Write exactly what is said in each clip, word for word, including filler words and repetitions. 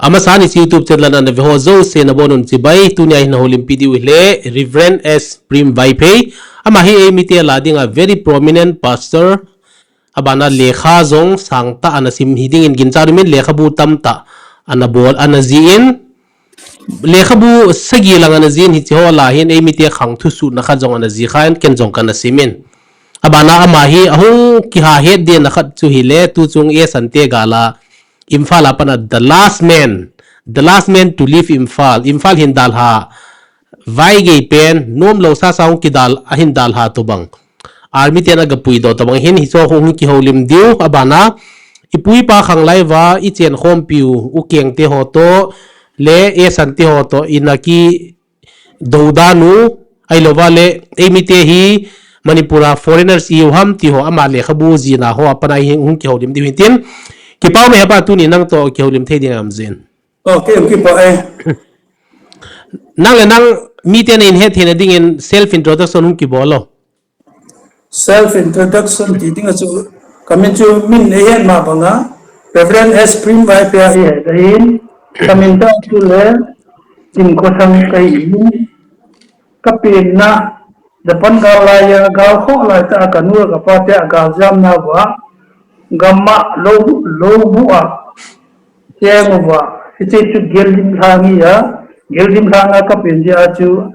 Amasan hiche YouTube channel a ana veho jouse nabonun chibai, tunia hin houlimpi diu hile Reverend S Prem Vaiphei. Ama hi eimite lah dinga very prominent pastor. Abana lekha jong sangtah ana sim hi dingin ginchat umin, lekhabu tamtah ana bol ana jih in. Lekhabu sagi lang ana jih in, hiche ho lah hin eimite khang thusuhna khat jong ana jih khan, ken jong kana simin. Abana ama hi ahung kiha het dena khat chu hile, tuchung Asante gal a Imphal a pat a The Last Man, The Last Man to Leave Imphal, Imphal hin dalha, vaigei pen, nomlou sasa hung kidal, ahin dalha tobang. Army ten aga puidoh tobang hin, hicheho hung kihoulim diu, abana, ipu ipa khanglai uva, ichenkhompiu, U Keng te ho toh, le Asante ho toh, ina kidou dan u, ahilouva le, eimite hi, Manipur a foreigners ihiu ham tiho, ama lekhabu jihna ho, apat a hin hung kihoulim diu hintin. Kipa ume hepa, tuni nang toh kihoulim thei ding ham jin. Okay, okay, pa, eh. Nang le nang mite nahin het theina dingin self introduction hung kibol o. Self introduction ti dinga chu, kamin chu min eihet ma banga, Reverend S Prem Vaiphei eihet ahin, kamin tah chu le, Dimkhothang kahin, kapenna, Japan gal laiya, gal khoh laitah a kanu le kapa te a galjamna uva, gamma lou, lou bu a, cheng uva, hiche chu Geldim lhang ahi a, Geldim lhang a kapen jeh a chu,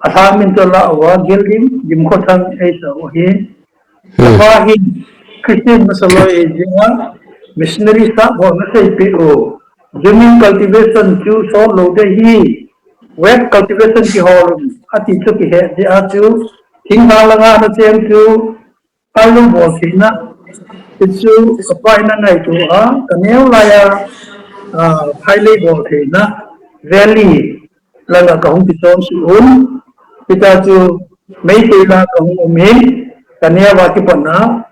alhang min chu alah uva, Geldim, Dimkhothang eisah u ahi. Kapa hin Christian masa loi eijeh a, missionary sah ho naseipeh u. Jamin cultivation chu sot lou ding ahi, wet cultivation kihol un, ati chu kihet jeh a chu, thinglhang langa nacheng chu, phailou bol theina, hichu kapa in angaito a, kaneo laiya, ah, phailei bol theina, valley, langa kahung kichonsuh un, hitia chu Meitei lah a kahung umin, kaneo a kipatna,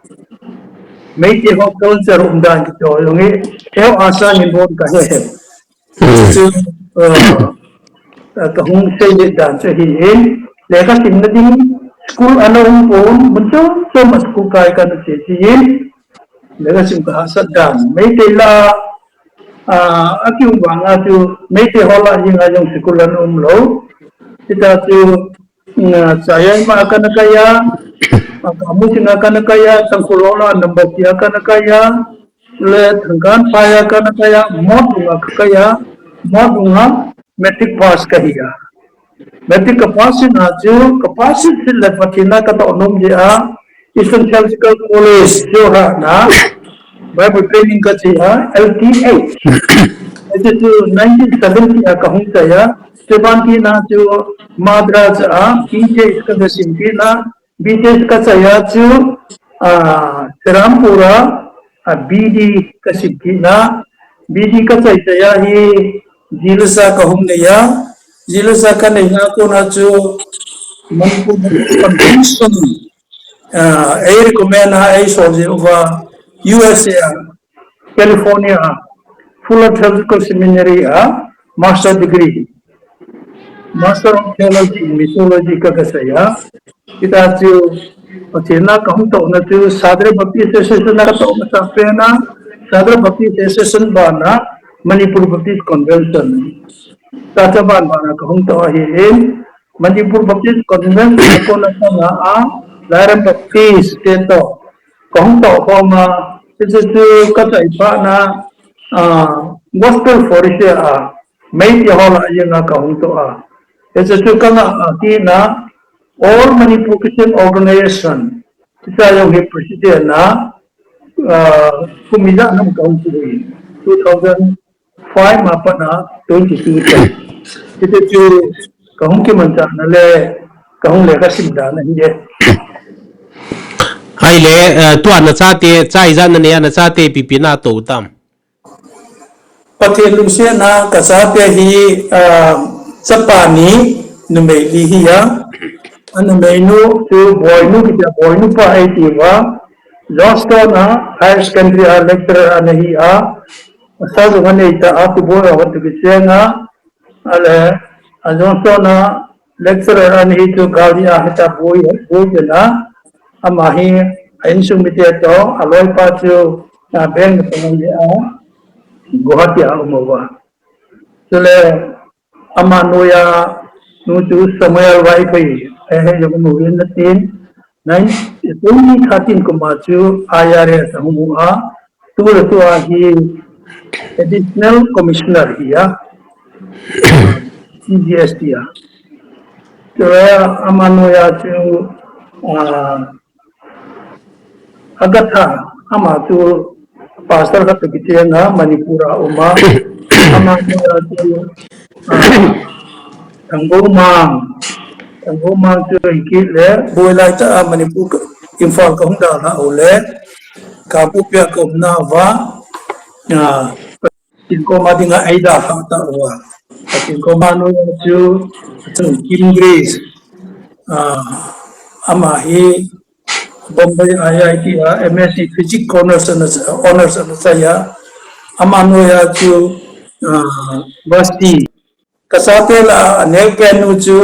Meitei ho culture umdan kichon jong hi, eiho a sangin bon kahe. Chu, ah, kahung seilet dan chu ahin, lekha simna ding, school ana umpon, mun chom chom a school kai kana che jin, lekha sim kahahsat dan, Meitei lah a, ah, akium vanga chu, Meitei ho lah jenga jong school ana umlou. Hitia chu, mm, Chayai ma kana kai a, ah, Kamuching a kana kai a, Tangkhul ho lah Nambati a kana kai a, le Thangkanphai a kana kai a, Motbung a kakai a, Motbung a matric pass kahi a. Matric kapass in a chu, kapass in le Pathen a katoh nom jeh a, Eastern Theological College, Jorhat na, Bible training kache a, L T H. Hiche chu nineteen seventy a kahung chai a, seventy na chu Madras a, B J S kaga sim kit na, B T S kachai a chu, ah, Serampore a, ah, B D kasim kit na, B D kachai chai a hi, ji le sa kahung nei a, ji le sa kanei na kona chu, Manipur Convention, ah, ei recommend a, ei sol jeh uva, U S A a, California a, Fuller Theological Seminary a, master degree, Master of Theology in Missiology kaga sai a. Hitia chu, Pathen a kahung tohna chu, Sadar Baptist Association a katoh masa pen a, Sadar Baptist Association ban a, Manipur Baptist Convention. Tacha ban ban a kahung toh ahin, Manipur Baptist Convention a kona kanga a, Lairam Baptist te toh, kahung toh khom a, hichu chu kachai phat na, ah, Gospel Fellowship a, Meitei ho lah jenga kahung toh a. Hichu chu kanga a kit na, All Manipur Christian Organization, hiche jong hi president a, ah, kum ijat nam kahung toh hi, two thousand five ma pat a twenty two te. Hichu chu kahung kimanchahna le kahung lekha sim dan ahi e. Ahile, eh, tua nachate, cha ijat nanei a, nachate ipi ipi natou tam? Pathen lungsetna kachate hi, ah, chapa ni, numei li ahi a. Anumeinu chu Boinu kiti a, Boinu pa eiti uva. Johnstone a higher secondary a lecturer ana hi a. Asa jong anei ta a, Kuboi a hung kicheng a. Ale, a Johnstone a lecturer ana hi chu gal hi a heta boi, boi jena. Ama hi a insung mite toh, aloipa chu, a, bank a tonga le a, Guwahati a um uva. Chule ama noiya nu chu Samuel Vaiphei, eh, he jong nu vin na tin. Nine, twenty thirteen kum a chu I R S a hung u a, tu le tu a hi Additional Commissioner hi a, C G S T a. Chule ama noiya chu, ah, Agatha, ama chu pastor khat toh kicheng a Manipur a um a, ama noiya chu, ah, Thanggomang, Thanggomang chu hi kit le, boi lai tah a Manipur ka, Imphal ka hung dalha u le, Kangpokpi a ka umna uva, ah, Pathen koma dinga eidalha tauva. Pathen koma noiya chu, chu Kim Grace, ah, ama hi Bombay I I T a M S C Physics Honours ana, Honours ana chai a. Ama noiya chu, ah, Vasti. Ka chate lah a anek pen nu chu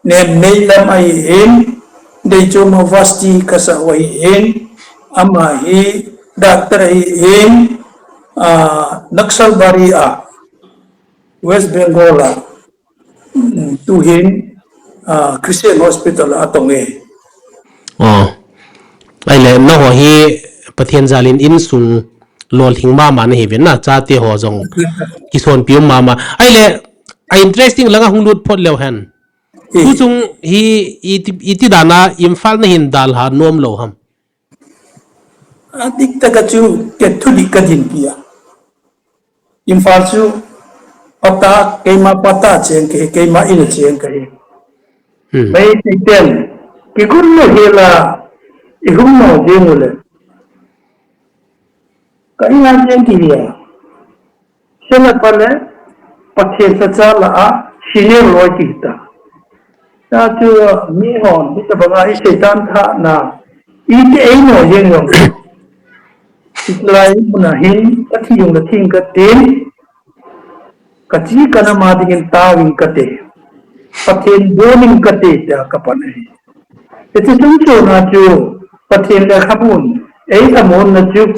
Nemneilam ahin, Deichom a Vasti kasa u ahin, ama hi doctor ahin, ah, Naxalbari a, West Bengal a, mm, tuhin, ah, Christian Hospital a atong e. Oh. Ahile, nangho hi Pathen jal in insung lolhing mama nahiuvin na, chate ho jong kisonpi um mama. Ahile, a interesting langa hung lut phot leu hen. Eh. Tuchung hi iti, iti dan a Imphal nahin dalha nom lou ham? Adih tah a chu, kei thu dih ka dinpi a. Imphal chu patta, keima patta cheng kahi, keima in a cheng kahi. Hmm. Meitei ten, kikhun lou hela, ihung lou ding u le. Ka in a cheng kahi a. Sela pale, Pathen sacha lah a, senior loi kiti ta. Chua chu mihon, hitobanga i Satan thahna, iti eino jeng jong. Hiche lai muna hin, kathi jong le thing katin, kachi kanam a dingin taovin kate. Pathen bonin kate tia kapan ahi. Hiche sung chona chu, Pathen lekhabun, eilhamonna chu,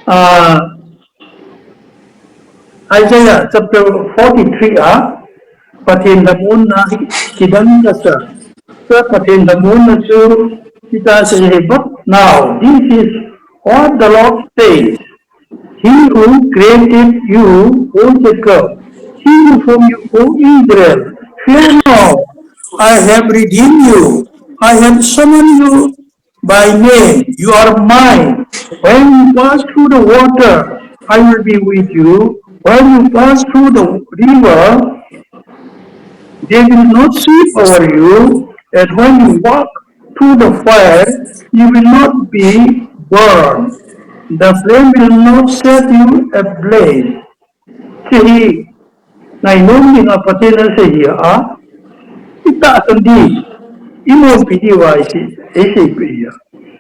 ah, Isaiah chapter forty-three a, Pathen lhamonna hi kidang kasa. Chua Pathen lhamonna chu, kita asei ahi, but now, this is what the Lord says. He who created you, O Jacob, he who formed you, O Israel, fear not, I have redeemed you, I have summoned you by name, you are mine. When you pass through the water, I will be with you. When you pass through the river, they will not sweep over you. And when you walk through the fire, you will not be burned. The flame will not set you ablaze. Hiche hi, ngainom dinga Pathen in asei hi a, itahsan ding, imonpi diuva eisei, eiseipeh hi a.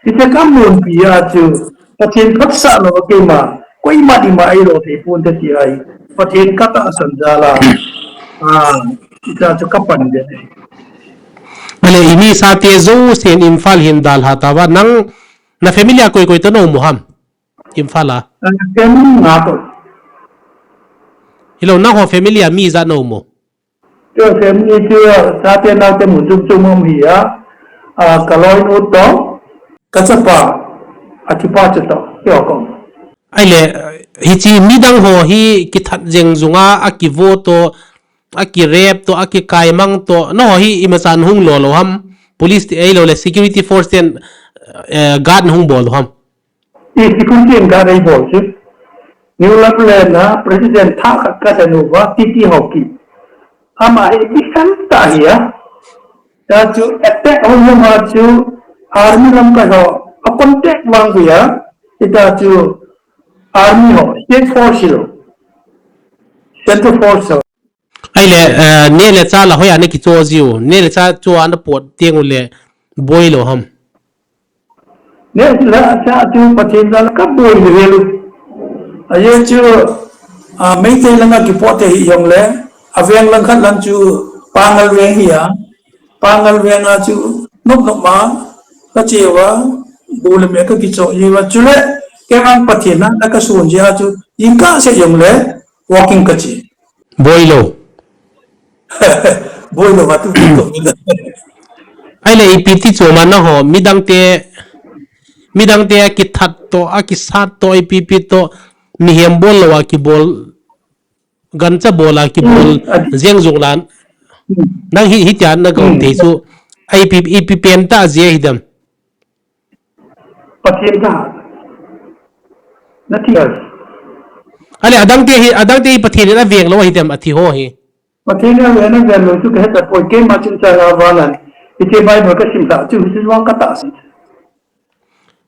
Hiche kamonpi a chu, Pathen phatsah lou a keima, koiman ima eilo thei ponte ti ahi. Pathen katahsan jal a, ah, hitia chu kapan ding ahi. Ahile, imi sate jousen Imphal hin dalha tauva, nang, na family a koi koi toh na um u ham? Imphal a. Ah, family nga toh. Hilou, nangho family a mi ijat na um u? Chua family chu, chate naote mun chom chom um hi a, ah, kaloinu toh, kachapa, akipa chu toh, keiho kong. Ahile, hiche midang ho hi kithat jeng junga, akivo toh, akirape toh, akikaimang toh, nangho hi imacha nahung lo lou ham, police te ahiloule security force ten, eh, guard nahung bol lou ham? I security in guard eibol chu. New Lapland a President thah khat kasan uva, T T Haokip. Ama hi mi khen tah ahi a. Hita chu attack hung hung a chu army lamkai ho a contact vang uva. Hita chu army ho, state force hilou, central force ho. Ahile, eh, neh le chah la hoiya nakichoh jiu, neh le chah choh a napot tengule boi lou ham? Neh le chah chu Pathen jal a kaboi lheh u. Ajeh chu, ah, Meitei langa kipotte hijongle, aveng langkhat lang chu Pangal veng ahi a, Pangal veng a chu nop nop ma kache uva, bu le me kakichoh jiuva, chule kei vang Pathen na, na kasun jeh a chu, jingkah seh jongle walking kache. Boilou. Boilou va tu ko. Ahile ipi ti chu ma na ho, midang te, midang te akithat to, akisat to, ipi pi to, mihem bollou a kibol, gancha bol a kibol, hmm, jeng jong lan. Hmm. Nang hi, hitia na gong, hmm, te chu, a ipi, ipi pen ta jeh hi dem. Pathen ka. Na ti. Ale adang te hi, adang te hi Pathen in aveng lou hi dem athi ho hi. Pathen in aveng, aveng lou chu ka heta poi, keima chun cha la valan. Hiche Bible ka sim ta chu, hiche vang ka ta si.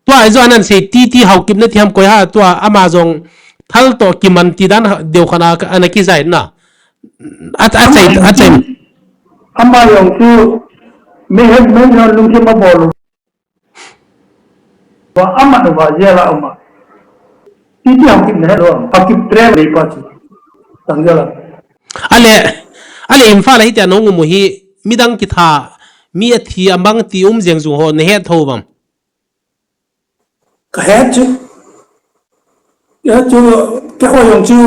Tua ijo anan sei ti ti Haokip na ti ham koi ha, tua ama jong thal to kiman ti dan ha, deu khana ka, ana kijai na. A, a chai, a chai. Ama jong chu me he, me jong lungthim abol. Wa ama no wa jela ama. Ti ti Haokip na he lo, Haokip tre le pa chu. Tang jela. Ale, ale Imphal a hitia nong um u hi, midang kitha, mi athi amang ti um jeng jong ho, na het tho vang. Ka het chu. Ka het chu, keiho jong chu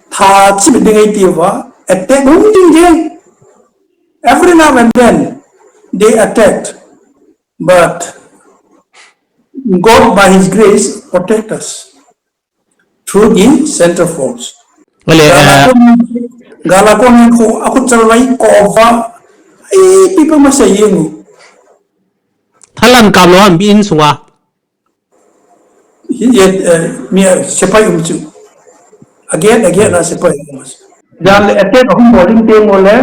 tha chim ding ahi ti uva, attack um ding ding. Every now and then, they attacked. But God, by His grace, protect us through the center force. Ale, gala, eh, kon, gala kon ko, akhut chalvai ko va, ai, people must say, you know. Thalan kam lou am bi in sunga. Hi, eh, mi, eh, sepai um chu. Again, again, na sepai um chu. Jan le attack hung bol ding teng le,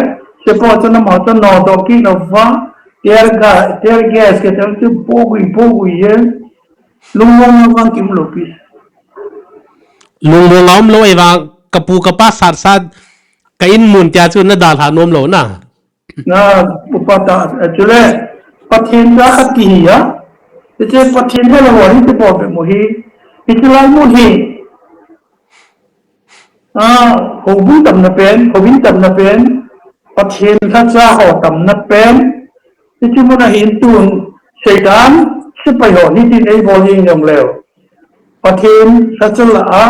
sepai chu na ma chu no do ki no va, tear ga, tear gas ke chu pogui, pogui ye. Lungmong lungmong kim lou pi. Lungmong a um lou e vang, ka pu ka pa sat sat, ka in mun tia chu na dalha nom lou na. Na, upa ta, actually, Pathen cha khat kihi a. Hiche Pathen helou ho hi ti bol be mo hi. Hiche lai mo hi. A, houbung tamna pen, houbung tamna pen, Pathen lhacha ho tamna pen, hiche muna hin tun, Satan, sepai ho, nitin eibol jeng jong leu. Pathen lhacha la a,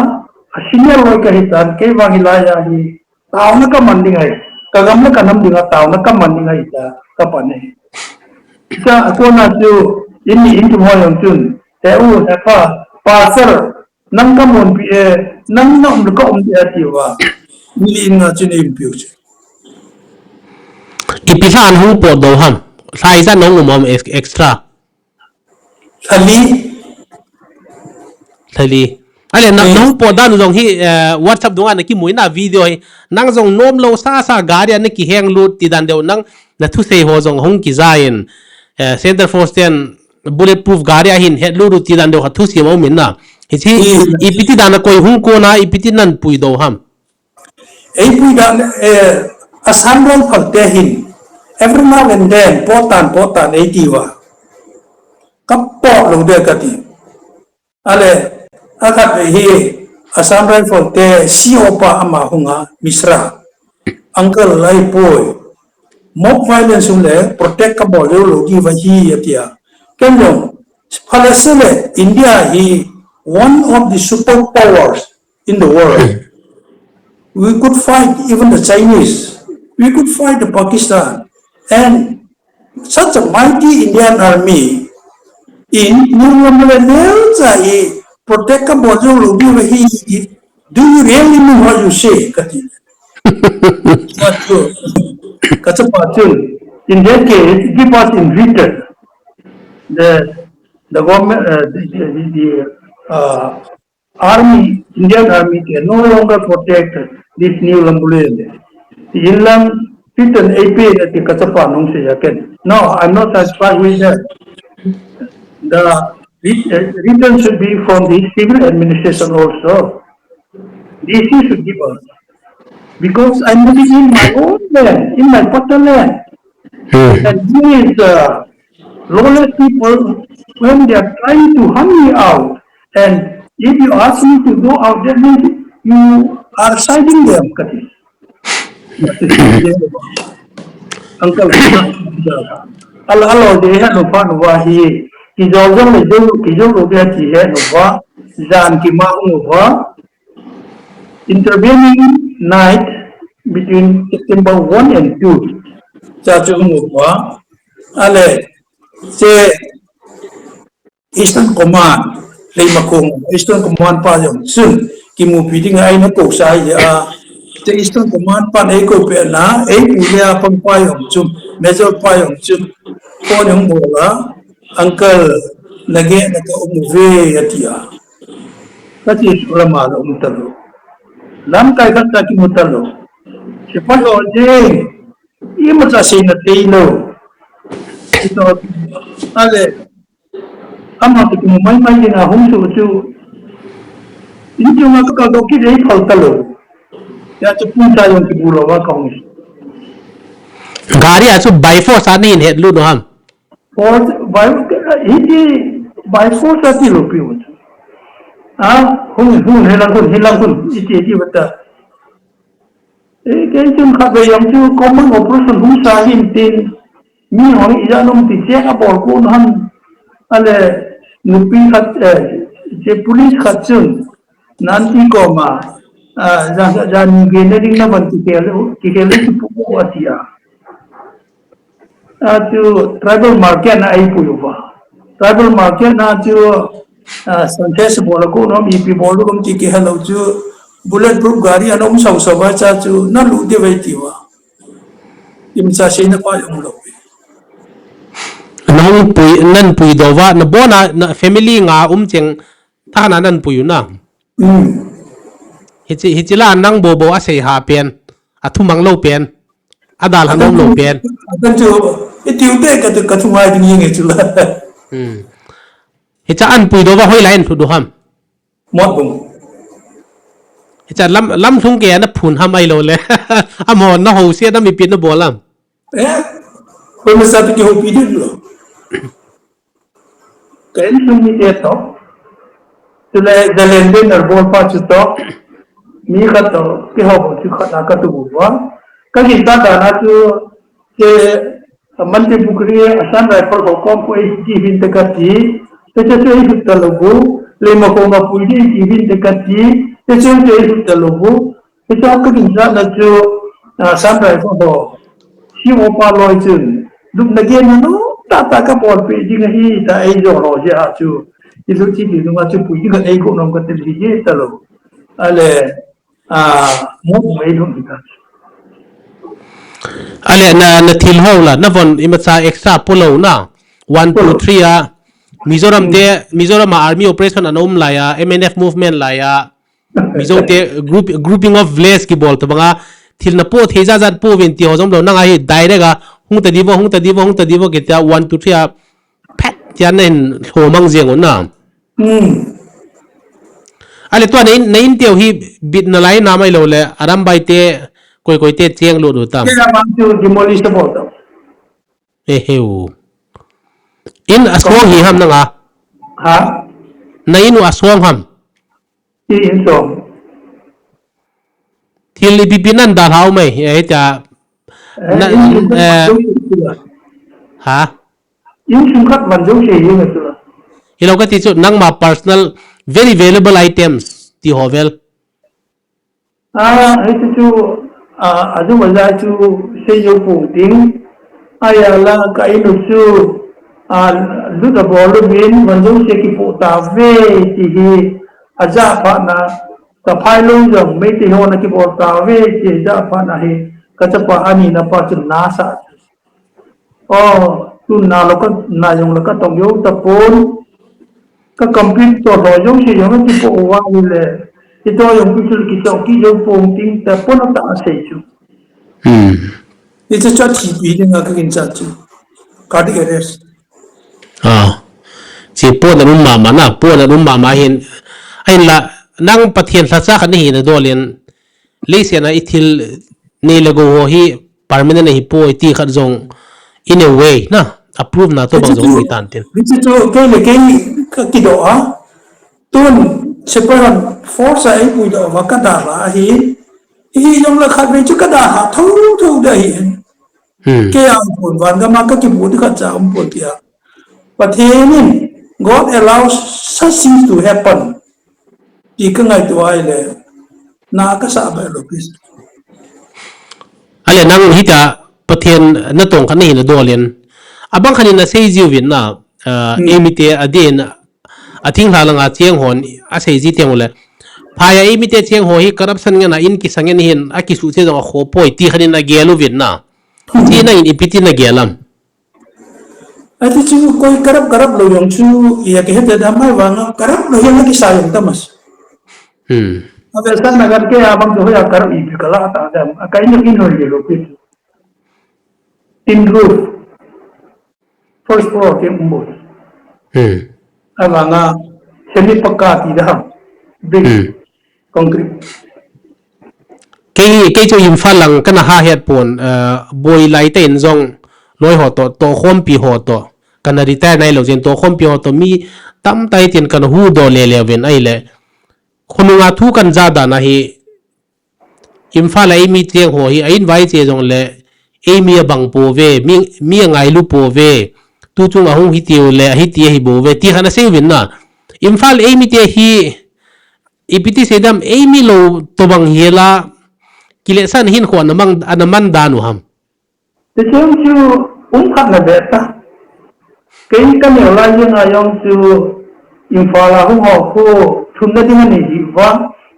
a senior loi kahi tan, kei vang hilai a hi, taona kaman ding ahi, ka gam le ka nam dinga taona kaman ding ahi tia, ka pan ahi. Cha, a kona chu, in ni in thum ho jong chun, he u, he pa, pastor, nang ka mun pi e, nang na um ka um pi e ti uva. Ni in nga chu nei um piu chu. Ipi lhan hung potdoh ham? Lha ijat nong um ham ex-, extra? Lha li. Lha li. Ale, na, eh, nong potdoh dan jong hi, eh, WhatsApp dunga na kimu in a video hi. Nang jong nom lou sasa gari a na kiheng lut ti dan deu nang na thusei ho jong hung kija in, eh, Center Force ten bulletproof gari a hin het lut lut ti dan deu kha thusei mo min na. Hiche, eh, ipi ti dan a koi hung kona, ipi ti nan puidoh ham? Eipui dan, eh, Assam Rifle te hin, every now and then, pot tan, pot tan, eiti uva. Ka pot lou de kati. Ale, akhat hi, Assam Rifle te, C O pa ama hunga, Mishra. Uncle, lai poi. Mob violence um le, protect kabol lou lou diu ahi atia. Ken jong, phalese le, India hi, one of the superpowers in the world. We could fight even the Chinese. We could fight the Pakistan. And such a mighty Indian army in Nurlamale Nelcha i protect kabol jong lou diu ahi. Do you really mean what you say? Kati. But, uh, kachapa chu, in that case, give us in return. The, the government, uh, the, the, the, the, uh, army, Indian army can no longer protect this Nurlamale. Inlang return A P A ati kachapa nung seiya ken. No, I'm not satisfied with that. The re-, uh, return should be from the civil administration also. D C should give us. Because I'm living in my own land, in my Patta land. Hmm. And these, uh, lawless people, when they are trying to hunt me out, and if you ask me to go out, that means you are siding them, kati. Uncle, al-, alo, de he no pa no wa hi, kijol jong le jong, kijol lo de ti he no wa, jan kima no wa, intervening night, between September one and two. Cha chu mu pa. Ale, che Eastern Command, Leimakhong, Eastern Command pa jong chun, kimupi ding a eina kou sa hi a, che Eastern Command pa nei kou pe na, ei pu le a pang pa jong chun, Major pa jong chun, phone jong bol a, "Uncle, na ge na ka um ve," ati a. Ka ti su lama la um ta lo. Lamkai khat ta kimu ta lo. Sepai ho je, imacha seina thei lo. Ito, ale, ama tu kimu mai mai ding a hung su chu. In chu ma ka ka do ki dei phal ta lo. Ya chu pun cha jong kibu lo wa ka hung. Gari a chu by force a nei hin het lut u ham? Force, by, hiti by force ati lo pi u. Ah, hung, hung, hilang hung, hilang hung, iti, iti bata. Eh, kei chun khatvei jong chu common operation hung sa hin tin, mi hong ija nom ti check a bol kon ham. Ale, nupi khat, eh, che police khat chun, nan ti koma, ah, ja, ja, ni ge ne ding na van ti ke le, ti ke le chu pu ko ati a. Ah, chu tribal market na ai pui uva. Tribal market na chu, ah, Sunday se bol ko nom ipi bol ko ti ke hello chu bulletproof gari ana um sau sau ba cha chu na lu de vai ti uva. Imacha seina pa jong lo. Nang pui, nan pui do va, na bona, na family nga um cheng, tha na nan pui u na. Hmm. Hichi, hichi la nang bo bo a sei ha pen, a thu mang lo pen, a dal ha nom lo pen. Atan chu, i tiu te ka tu, ka thu ngai ding nge chu la. Hmm. Hicha an pui do va hoi la en thu do ham. Mot bung. Hicha lam, lam thung ke ana phun ham ai lo le. Amo na ho se na mi pin na bolam. Eh? Hoi masa tu ki ho pi din lo. Ka insung mite to, chule Zalen Banner bolpa chu to, mi khat to, keiho bou chu khat a katu uva. Ka ginchat dan a chu, che, Mantripukhri Assam Rifle ho kom ko eiti hin te kati, te che chu eiti talou bu, Leimakhong a pui di eiti hin te kati, te che chu eiti talou bu, Hiche ka ginchat na chu, ah, Assam Rifle ho. Si o pa loi chun. Lupna gen na nu, tata ka bolpeh ding ahi, ta ei jo lo je a chu. I lu chi di nunga chu pui ding ka ei ko nom ka tel hi je ta lo. Ale, ah, mo mo ei lu hi ta. Ale na, na thil ho la, na von imacha extra po lo na. One, two, three a. Mizoram te, Mizoram a army operation ana um lai a, M N F movement lai a. Mizo te group, grouping of village kibol tabang a, thil na po thei jat jat po vin ti ho jong lo nang ahi direct a, hung ta divo, hung ta divo, hung ta divo kiti a, one, two, three a, phat tia na hin lhomang jeng u na. Hmm. Ale tua na in, na in teu hi bit na lai na mai lo le, Arambai te, koi koi te cheng lo do tam. Kei la bang chu demolish bol tam. Eheu. In a song hi ham nang a? Ha? Na in u a song ham? Ti in song. Thil ipi pi nan dalhau mai, eh, ta. Eh, na, in sung khat eh, man jo se la. Ha? In sung khat man jo se hi na tu la. Hilou ka ti chu, nangma personal, very valuable items, ti ho vel. Ah, hichu chu, ah, adu maja chu sei jou pong ting. Aya la ka inu chu, ah, lu da bol lu min, man jou se kipo ta ve ti hi, aja pha na, ka phai lu jong, mei ti ho na kipo ta ve ti aja pha na hi, ka chapa ani na pa chun na sa. Oh, tun na lo ka, na jong lo ka tong jou tapon. Ka complete to lo jong si jong ki po wa ni le. Ito jong ki sul ki chok ki jong pong ting tapon ta sei chu. Hmm. Ito cha thi pi ding a ka ginchat chu. Cardiac arrest. Ah. Chi po na um mama na, po na um mama hin. Ahin la, nang Pathen lhacha khat ni hi na dol in. Leiset a i thil nei le gou ho hi permanent ahi poi ti khat jong in a way na approve na to bang jong hi tan tin. Hichu chu kei le kei ka kidoh a. Tun sepai hon force a ei puidoh uva ka dalha ahi. Hi jong le khatvei chu ka dalha tho tho ding ahi. Hmm. Kei a um pon van gam a ka kimu ding khat cha um pon tia. Pathen in, God allows such things to happen. Ti ka ngaito a ahile, na ka sa bai lo, please. Le nang hita Pathen natong khat nahin adol in. Abang khat in asei jiuvin na, ah, Hmm. eimite adin, athinglha langa cheng hon, asei ji teng ule. Phai a eimite cheng ho hi corruption ngen a in kisang ngen hin, akisuh che jong akhoh poi ti khat in agel uvin na. Ti nangin ipi ti nagel am? Ati chu koi corrupt, corrupt lou jong chu, iya kihet da mai vang a, corrupt lou jong kisa jong tamas. Hmm. Ave sa na gar ke abang chu hoiya corrupt ipi kala ta dam. Akai ni in hoi lo pi. Tin roof. First floor ke umbo. Hmm. Avang a semi pakka ti da ham. Brick. Hmm. Concrete. Kei, kei chu Imphal lang kana ha het pon, eh, boi lai te in jong loi ho to, tokhompi ho to. Kana retire nai lou jeh in tokhompi ho to mi tamtah tin kana huhdoh lele uvin ahile. Khonunga thu kana ja dan ahi. Imphal a eimi cheng ho hi, a invite che jong le, eimi abang pouve, mi, mi angailu pouve, tu chung ahung hiti u le, ahiti ahi bouve, ti khat asei uvin na. Imphal eimite hi, ipi ti sei dam, eimi lou tobang hi la, kilehsan hin kho ana mang, ana man dan u ham. Ti cheng chu um khat na be ta. Kei ka neo lai jeng a jong chu Imphal a hung ho khu thumna ding ani hi va.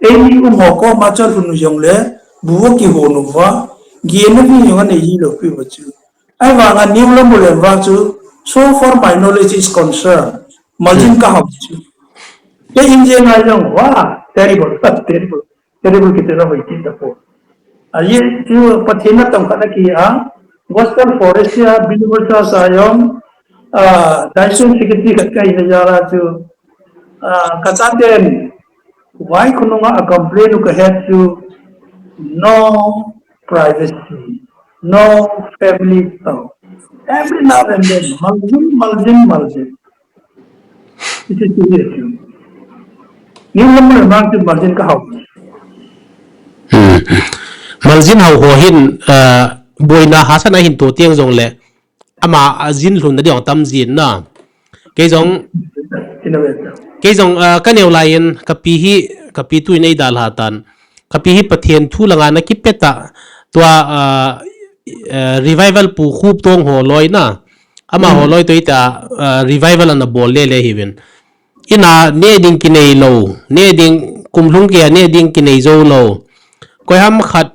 Eimi um ho koma chu lhun u jong le bu a kihon u va. Gena ding jong ani hi lou pi va chu. Ahivang a New Lamulem vang chu so far my knowledge is concerned. Margin ka hau chu. Kei in jeng a jong va. Terrible, terrible. Terrible kiti la hoi ti ta po. A ye chu Pathen natong khat aki a, Gospel Forest a, Universal Zion, a, Diocese Secretary khat kahi na jala chu, a, ka chaten, vai khonunga a complain u kahet chu, no privacy, no family talk. Every now and then, margin, margin, margin. It is serious. New Lamulem vang chu margin ka hau. Hmm. Margin hau ho hin, ah, boina hahsatna hin to teng jong le, ama ajin lhunna ding tam jin na. Kei jong, In a way. Kei jong, ah, ka neo lai in, ka pi hi, ka pi tu in ei dalha tan. Ka pi hi Pathen thu langa ana kipe ta, tua, ah, eh, revival pu Khuptong ho loi na. Ama ho Hmm. loi toh ita, ah, revival ana bol lele hiuvin. Ina neh ding kinei lou, neh ding kum lhung kei a neh ding kinei jou lou. Koi ham khat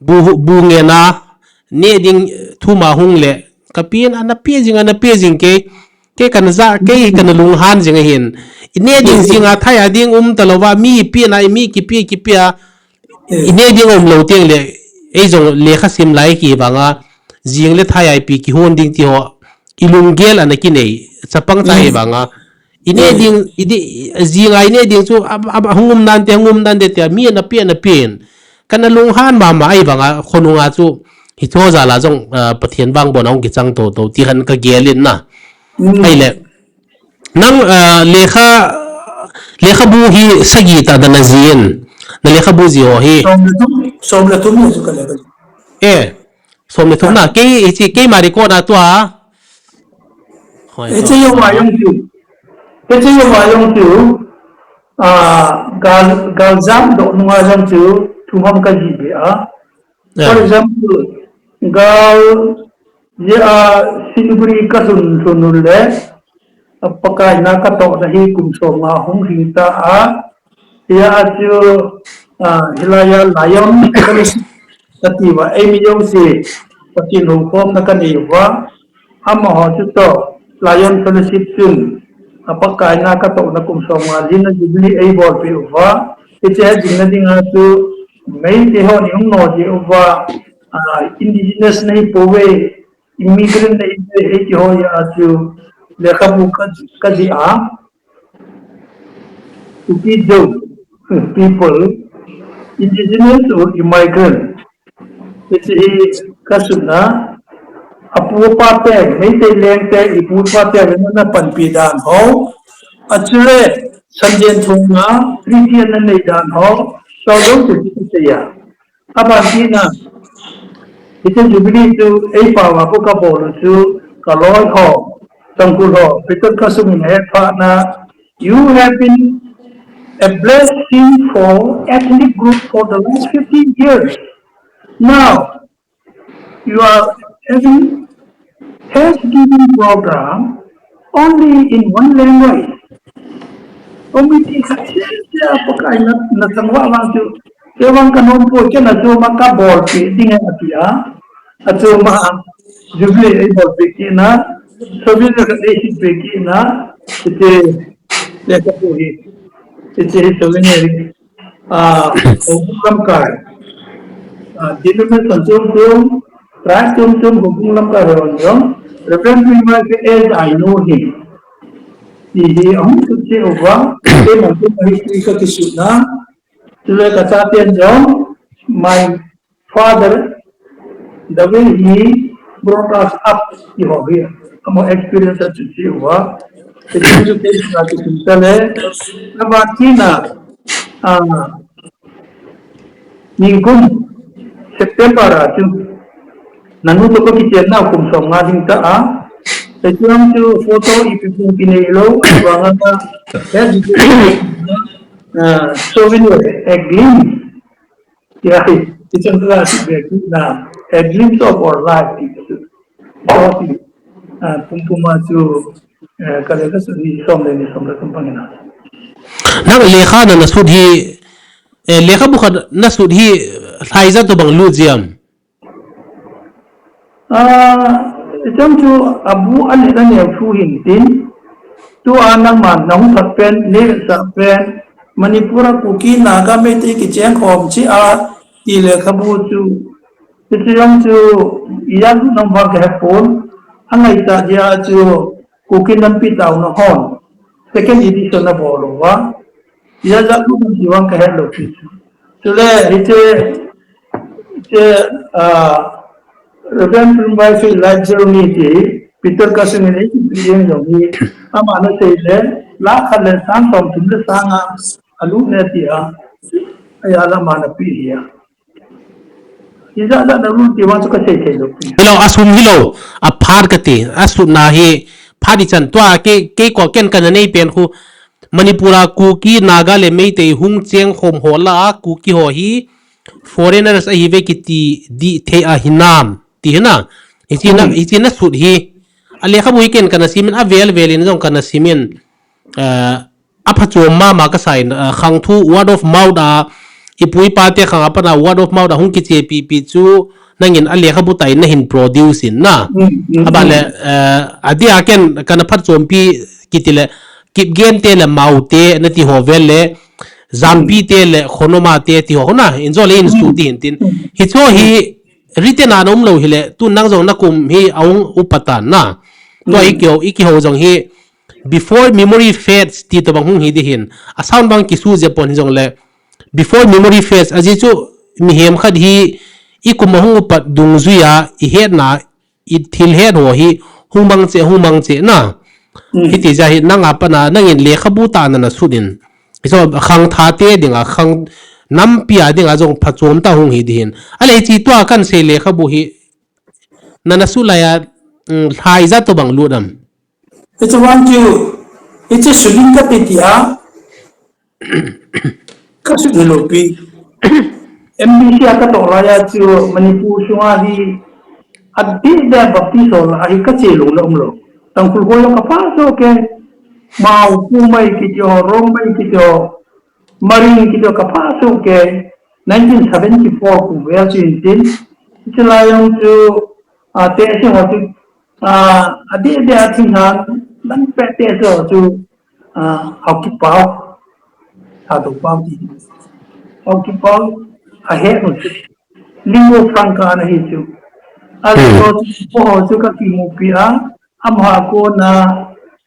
bu, bu ngen a, neh ding thum a hung le, ka pi in ana pe jing, ana pe jing kei, kei kana ja, kei kana lunghan jing ahin. I neh ding jing a thai a ding um ta lou va, mi pe na, mi kipe, kipe a, Eh. I neh ding um lou teng le, ei jong lekha sim lai ki vang a, jing le thai a ipi kihon ding ti ho, i lunggel ana kinei, chapang cha hi Mm. vang a. I neh Mm. ding, i di, jing a i neh ding chu, a, a, a hung um nante, hung um nante tia, mi ana pe, ana pe in. Kana lunghan mama ahi vang a, khonung a chu, hiche jal a jong, ah, Pathen vangbohna hung kichang toto, ti khan ka gel in na. Mm. Ahile, Nang, ah, lekha, lekhabu hi sagi ta da na jih in. Na lekhabu jih ho hi. Som le thum, som le thum ni chu ka lekha. Eh, som le thum na. Kei, hiche, keima record a tua. Hoi, hiche jong a jong chu. Hiche jong a jong chu. Ah, gal, gal jam doh nung a jong chu. Thum ham ka jih be a. For example, gal, jeh a Siliguri ka lhun, lhun u le, a Pakai na ka tohna hi kum som nga hung lhing ta a, hia chu, a, hilai a Lion Fellowship ka ti uva, eimi jouse, Pathen houkhomna ka nei uva, Amaho chu toh, Lion Fellowship chun, a Pakai na ka tohna kum som nga lhinna Jubilee ei bolpeh uva, hiche jingna dinga chu, Meitei hon i hung nodoh uva, a, indigenous nahi pouve, immigrant nahi pouve, hiti ho a chu, lekhabu ka, ka jih a, Kuki-Zo people, indigenous or immigrant, Hiche hi ka sutna, apu apa te, Meitei leng te, ipu ipa te, vena na panpi dan ho. Achule, Sanjen thong a, Christian na nei dan ho. So, lo tu tu te ya. Aban tina, hiche Jubilee tu, ei pa wa ko ka bol chu, ka loi ho, Tangkhul ho, Peter Kasum in he pa na, You have been a blessing for ethnic group for the last fifteen years. Now, You are having Thanksgiving program only in one language. Committee khat sia sia Pakai na, na thangvah vang chu. Kei vang ka nom poi, kei na chu ma ka bolpeh ding ahi ati a. Achu ma Jubilee ei bolpeh kit na. Souvenir khat ei hinpeh kit na. Hiche lekhabu hi. Hiche hi souvenir hi. Ah, Houbung lamkai. Ah, denomination chom chom, tribe chom chom, Houbung lamkai ho jong. Reverend Pi Mai Fe as I know him. Ti hi ahung sut cheh uva, keima chun history ka kisutna. Chule ka chaten jong, my father, the way he brought us up, ti ho hi, amaho experience a chu cheh uva. Ti chu chu kei na chu chun ta le, na ba ti na, ah, Nikum September a chu nanu toh kakichenna kum som nga ding ta a. Hiche chu photo ipi kum kinei lou, vang a ta, eh, ah, souvenir, a glimpse. Tia hi, hiche chu la si be ki na, a glimpse of our life ti chu. Tua hi, ah, pum pum a chu, eh, ka lekha sut hi som le ni som le som pang ina. Nang lekha na na sut hi, eh, lekhabu khat na sut hi, lhaija tobang lut jia em? Ah, hiche chu abu a le na neo thu hin tin. Tua nangman na hung phat pen, na sah pen, Manipur a Kuki Naga Meitei kicheng khom cheh a ti lekhabu chu. Hiche jong chu ijat lut nam vang ka he pon. Angaichat jeh a chu Kuki Nampi Taona hon second edition abol uva. Ijat lut nam ti vang ka he lou pi chu. Chule hiche, hiche, ah, Reverend Pi Mai Fe life journey ti Peter Kasing in ei pi jong hi. Ama na sei le, lakh khat le sang som thum le sang nga alut ne ti a. Aya la ama na pi hi a. Ijat jat na lut ti vang chu ka sei thei lou pi. Hilou, asum hilou, aphat kati, asutna hi, phat ichan tua, kei, kei ko ken kana nei pen khu, Manipur a Kuki, Naga le Meitei hung cheng khom ho lah a, Kuki ho hi, foreigners ahiuve kiti dih thei ahi nam, ti hi na. Hiche na, hmm, hiche na sut hi. A lekhabu hi ken kana sim in, avel vel in jong kana sim in. Ah, aphachom mama kasa in, ah, khangthu word of mouth a, ipu ipa te khang a pat a word of mouth a hung kichepi pi chu, nangin a lekhabu tah in na hin produce in na. Hmm, hmm, aban le, hmm, ah, adeh a ken kana phatchompi kiti le, Kipgen te le Mao te, na ti ho vel le, Jampi te le Khonoma te ti ho na, in jo le in su ti hin tin. Hiche hi written a na um lou hile, tun nang jong na kum hi ahung upa tan na. Tua i kihou, i kihou jong hi, before memory fades ti tobang hung hi di hin. A sound bang kisu jep pon hi jong le, before memory fades, ajeh chu mihem khat hi i kum ahung upat dungjui a, i hetna, i thil het ho hi hung mang cheh, hung mang cheh na. Hmm. Hiti jeh hi nang a pat a, nangin lekhabu tah na na sut in. Hiche khangthah te dinga, khang nampi a dinga jong phachom tah hung hi di hin. Ahile hiche tua kan sei lekhabu hi, na na sut lai a, um, lhaija tobang lut am? Hiche vang chu, hiche sut ding kati tia, ka sut hilou pi. M B C a ka toh lai a chu Manipur sunga hi adeh deh Baptist ho lah a hi ka che lou le um lou. Tangkhul ho jong ka pha soh kei. Mao, Poumai kiti ho, Rongmei kiti ho, Maring kiti ho ka pha soh kei. Nineteen seventy-four kum vel chu hin tin. Hiche lai jong chu, ah, tehse ho chu, ah, adeh deh a thinglhang, lang peh tehse ho chu, ah, Haokip pao, Thadou pao ti. Haokip pao, ahet u chu. Lingua franca ana hi chu. Ajo chu, po ho chu ka kimupi a, amaho a kona,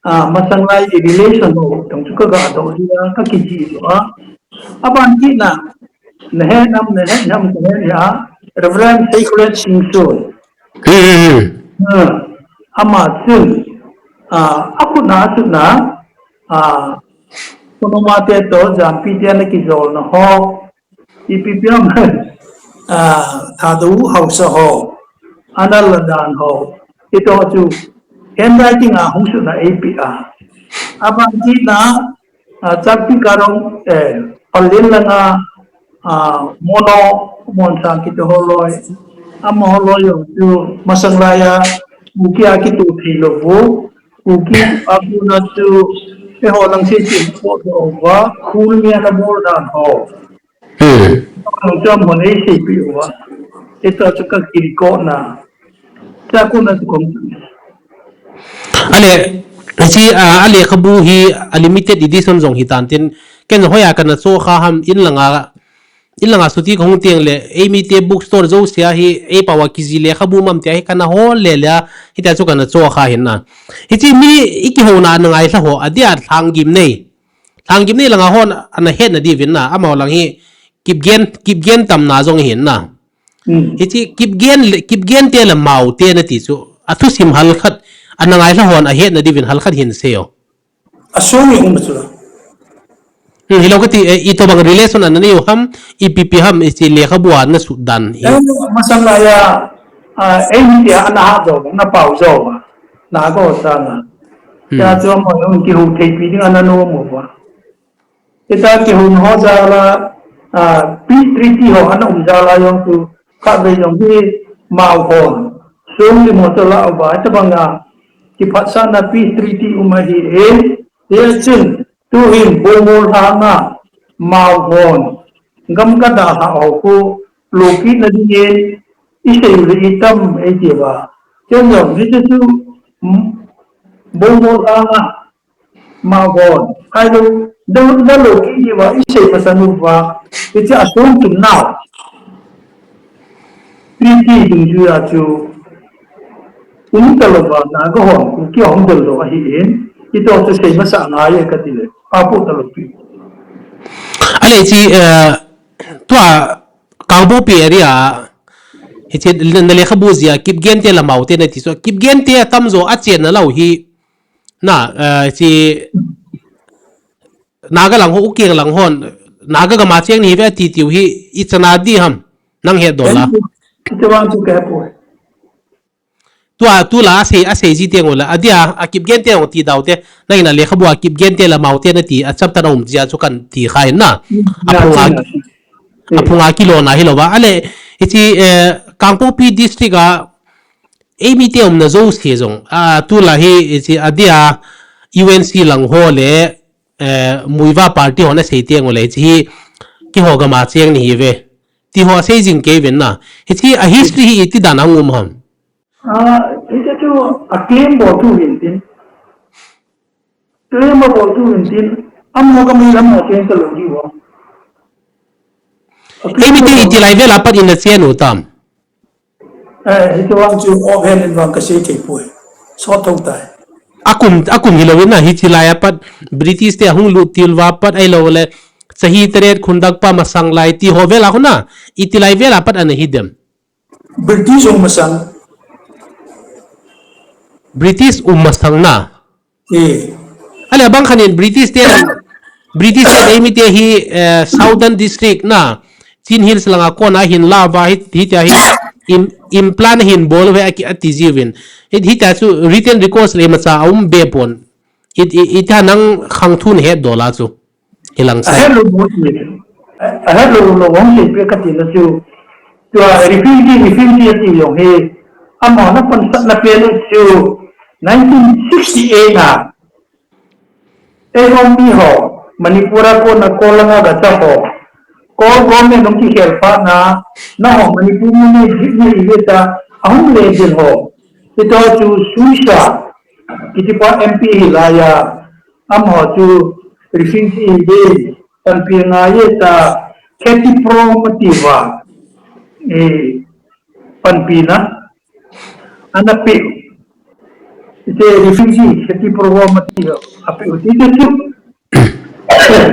ah, masang lai i relation ho, tong chu ka ga doh ji a, ka kijih doh a. Aban kit na, na he nam, na he nam, ka he a, Reverend Seikhole Singson. Hmm. Ah, ama chun, ah, akhut na, akhut na, ah, Khonoma te toh, Jampi te ana kijolna ho, ipi pi ham, ah, Thadou haosa ho, ana la dan ho, ito chu, handwriting a hung sutna eipe a. Aban kit na, ah, Chakpi Karong, eh, Pallel langa, ah, Mono, Monsang kiti ho loi, Amaho loi jong chu masang laiya Kuki a kitoh thei lou u. Kuki a kona chu eiho lang se chin ko do va, khul mi ana bol dan ho. Hmm. Ang chu amaho nei seipeh uva. Ita chu ka kiri ko na. Cha ko na chu kong. Ale, si, a, a lekhabu hi a limited edition jong hitan tin, ken hoiya kana chokha ham in langa, in langa suti kahung teng le, eimite bookstore jouse a hi, eipao a kiji lekhabu mam tia hi kana hol le le a, hitia chu kana chokha hin na. Hiche mi i kihouna na ngailha ho, adia Lhanggimnei. Lhanggimnei langa hon ana hetna diuvin na, amaho lang hi Kipgen, Kipgen tamna jong hin na. Hmm. Hiche Kipgen le, Kipgen te le Mao te nati chu, athusim hal khat, ana ngailha hon ahetna diuvin hal khat hin seiyo. Asung i um chu la. Hmm, hilou kati, eh, itobang relation ana neiu ham, ipi ipi ham, hiche lekhabu a nasut dan hi. Eh, masang laiya, ah, eimite ana ha jo, na pao jo, na ko sa na. Hmm. Ya chu amaho jong kihou theipi ding ana nom uva. Ita kihou ho jal a, ah, peace treaty ho ana um jal a jong chu khatvei jong hi Mao hon song limo chu la uva, tabang a kiphatsahna peace treaty um ahi e. Hichun tuhin Bongmol lhanga Mao hon gam kadalhah ho khu lokitna dingin isei u le itam eiti uva. Chun jong hichu chu, mm, Bongmol lhanga Mao hon, ailou, da, da lokit diuva, isei masang uva, hiche asung chun nau. Treaty dungjuia chu, um talou va, Naga hon, Kuki a hung del lou ahi in, ito chu sei masa ngai e kati le, apu talou pi. Ale hiche, eh, tua Kangpokpi area, hiche na lekhabu jia, Kipgen te le Mao te nati chu, Kipgen te atamjo achenna lou hi, Na, eh, hiche Naga lang ho, Ukeng lang hon, Naga gam a cheng nahi uve ati tiu hi, ichan a di ham, nang het dol a. Hiche vang chu kahe poi. Tua, tulai a sei, asei ji teng ule, adia, a Kipgen te jong ti dau te, nangin a lekhabu a Kipgen te le Mao te nati, a chapter a um jia chu kan ti kha hin na. Hmm, aphung a, aphung a kilona hilou va. Ale, hiche, eh, Kangpokpi district a, eimite umna jouse jong, a, tulai hi, hiche, adia, U N C lang ho le, eh, Muivah party hon asei teng ule, hiche hi, keiho gam a cheng nahi uve. Ti ho asei jing kei uvin na. Hiche a history hi iti dan a hung um ham. Ah, hiche chu a claim bol thu hin tin. Claim bol thu hin tin. Amaho gam a lam a cheng talou diu. Eimite iti lai vel a pat in na chen u tam. Eh, hiche vang chu offhand in vang kasei thei poi. Sot thou tai. Akum, akum hilou in na hiche lai a pat British te ahung lut til uva pat ahilou le Chahi Teret, Khundakpa masang lai ti ho vel a khu na iti lai vel a pat ana hi dem. British um masang. British um masang na. Eh. Ale abang khat in British te, British te eimite hi, eh, Southern District na, Chin Hills langa kona hin la uva hi, hitia hi, im, implant hin bol uve aki, ati jiuvin. Hi, hitia chu written records le imacha aum be pon. It, it, ita nang khang thu nahet dol a chu. Hilang sai. Ahet lou mo ti. Ahet lou lou hung seipeh kati na chu. Tua refugee, refugee ati jong hi. Amaho na pansatna pen u chu nineteen sixty-eight na. Eiho mi ho, Manipur a kona Ko langa gacha ho. Ko government hung kikhel phat na, nangho Manipur mi ni, ni, ni, ni ta, ahung le jin ho. Ito chu Suisa, kiti pa M P hi laiya, amaho chu refugee in din, panpi ngai ta, Kheti Pro mati uva. Eh, panpina ana pe u. Hiche refugee Kheti Pro mati u ape u. Hiche chu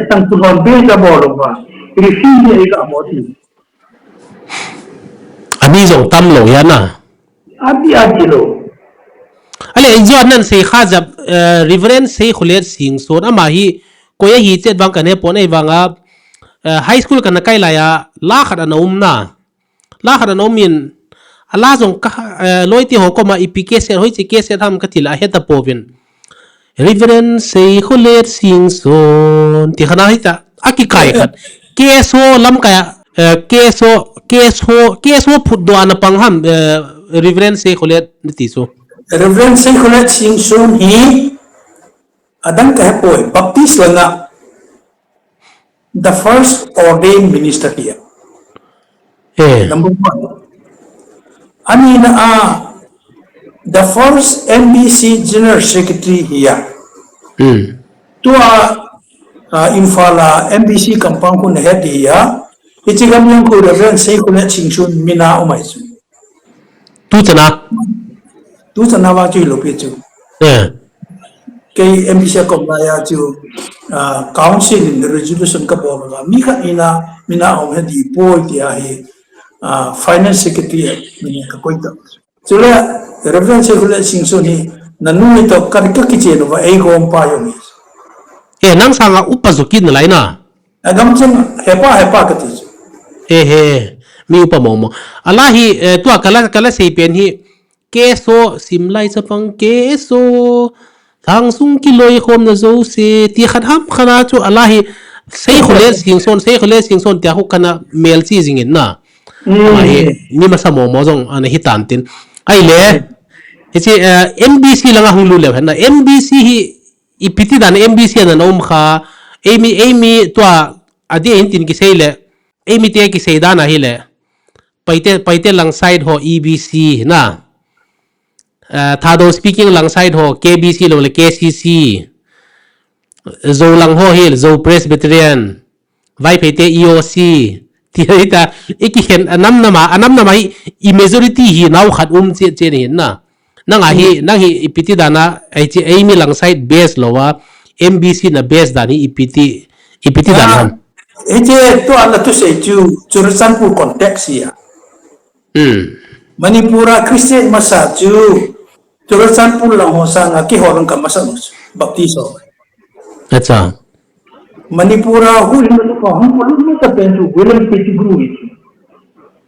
tangkhul hon be ja bol uva. Refugee ei ga mo ti. Ami jong tam lou ahi na. Abi abi lou. Ale, ijat nan sei kha jep, eh, Reverend Seikholet Singson ama hi koi ahi chet vang kahe pon, ahivanga, eh, high school kana kai laiya la khat ana um na. La khat ana um in, ala jong ka, eh, loite ho koma ipi cassette, hoiche cassette ham kati le ahe tapouvin. Reverend Seikholet Singson, ti khat ana hita, akikai khat. K S O lamkai a, Eh, K S O, K S O, K S O phutdoh a napang ham, eh, Reverend Seikholet nati chu. Reverend Seikholet Singson hi adang kahepoi, Baptist langa the first ordained minister ahi. Eh. Number one. Anina a, the first M B C General Secretary ahi. Hmm. Tua, ah, Imphal a M B C compound khu nahet ahi. Hiche gam jong khu Reverend Seikholet Singson min a um ahi chu. Tuchan a? Tuchan a vang chu hilou pi chu. Eh. Kei M B C a kom laiya chu, ah, council in resolution kabol uva, mi khat in a, min a um he dipoi tia hi, ah, finance secretary a min a kakoi ta. Chule, Reverend Seikholet Singson hi, nanu ni toh ka, kakichen uva, eigom pa jong ahi. Eh, nang sanga upa joh kit nalai na. Agam chun hepa, hepa kati chu. He, he. Mi upa mong mong. Ala hi, eh, tua kala, kala seipen hi. K S O, simlai chapang K S O. Lhangsung kiloikhomna jouse. Ti khat ham khat a chu ala hi. Seikholet Singson, Seikholet Singson tia khu kana melchih jingin na. Hmm. Ala hi, mi masa mong mong jong ana hitan tin. Ahile. Hiche, eh, M B C langa hung lut leu hen na. M B C hi Ipi ti dan M B C a na um kha, eimi, eimi tua, adeh in tin kisei le, eimi te kisei dan ahile, Paite, Paite lang side ho E B C na. Ah, Thadou speaking lang side ho K B C lou le K C C. Zou lang ho hi Zou Presbyterian. Vaiphei te E O C. Ti hita, ikikhen anam nama, anam nama hi, i majority hi nao khat um che, che ni hin na. Nang a hi, hmm, nang hi ipi ti dan a, hiche eimi lang side base lou a, M B C na base dan hi ipi ti, ipi ti dan ham. Ah, hiche tua nathusei chu, Churachandpur context hi a. Hmm. Manipur a Christian masa chu, Churachandpur lang ho sanga keiho lang ka masa nu chu, Baptist ho. Acha. Manipur a hu hin ka hung polu nu ta pen chu William Pettigrew hi chu.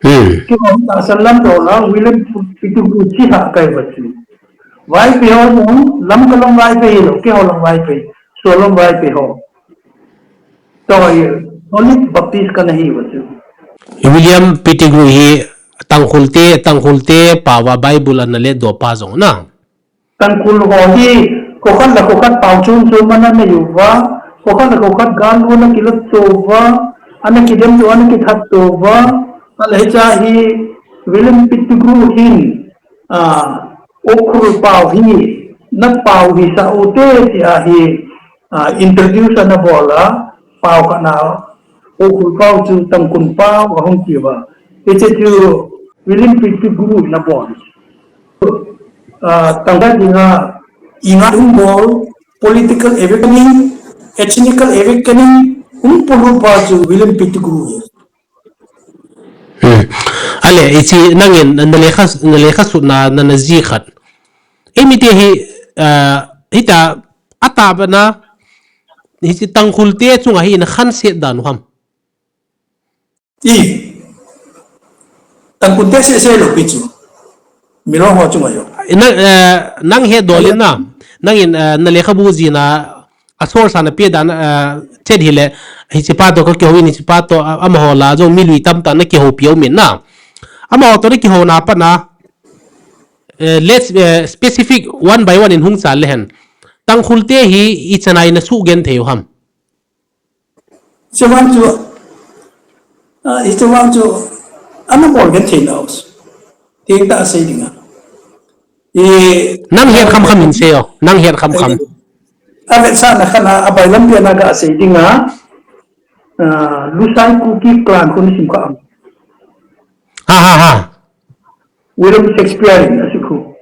Hmm. Keiho tahsan lam dola William Pettigrew chi ha kai va chu. Vaiphei ho jong, Lamka lang Vaiphei lou, keiho lang Vaiphei, Solom Vaiphei ho. Tua hi, Solid Baptist kana hi va chu. William Pettigrew hi Tangkhul te, Tangkhul te pao a Bible ana ledoh pa jong na. Tangkhul ho hi, kho khat le kho khat pao chom chom ana nei uva, kho khat le kho khat gal ana kilat to uva, ana kidem to, ana kithat to uva, ahile hiche hi William Pettigrew hin, ah, Ukhrul pao hi, na pao hisah u te tia hi, ah, introduce ana bol a, pao khat na, Ukhrul pao chu Tangkhul pao ahung kiva. Hiche chu William Pettigrew na bol. Ah, tangka dinga, inga hung bol, political awakening, ethnical awakening, hung polut pa chu William Pettigrew hi. Hmm. Ahile, hiche nangin, na lekha, na lekha sutna, na, na jih khat. Eimi te hi, ah, hita, atahbeh na, hiche Tangkhul te chunga hi na khanset dan u ham. I, Tangkhul te seh seh lou pi chu. Milong ho chunga jong. Na, eh, nang hetdoh le na, nangin, eh, na lekhabu jihna, a source a na pe dan, eh, chet hile, hiche pa toh ka kihou in, hiche pa toh, a, amaho lah a jong mi lui tamtah na kihoupi u min na. Amaho toh na kihouna pat na, eh, let's, eh, specific one by one in hung chal le hen. Tangkhul te hi ichan a na sugenthei u ham. Hiche vang chu, ah, hiche vang chu, ana bol genthei nau. Tengtah a sei dinga. I, nang het khamkham in sei o, nang het khamkham. Avetsahna khat na, abailam pen a gasei dinga, ah, Lusai Kuki clan khu nasim kha am. Ha, ha, ha. William Shakespeare in asei khu.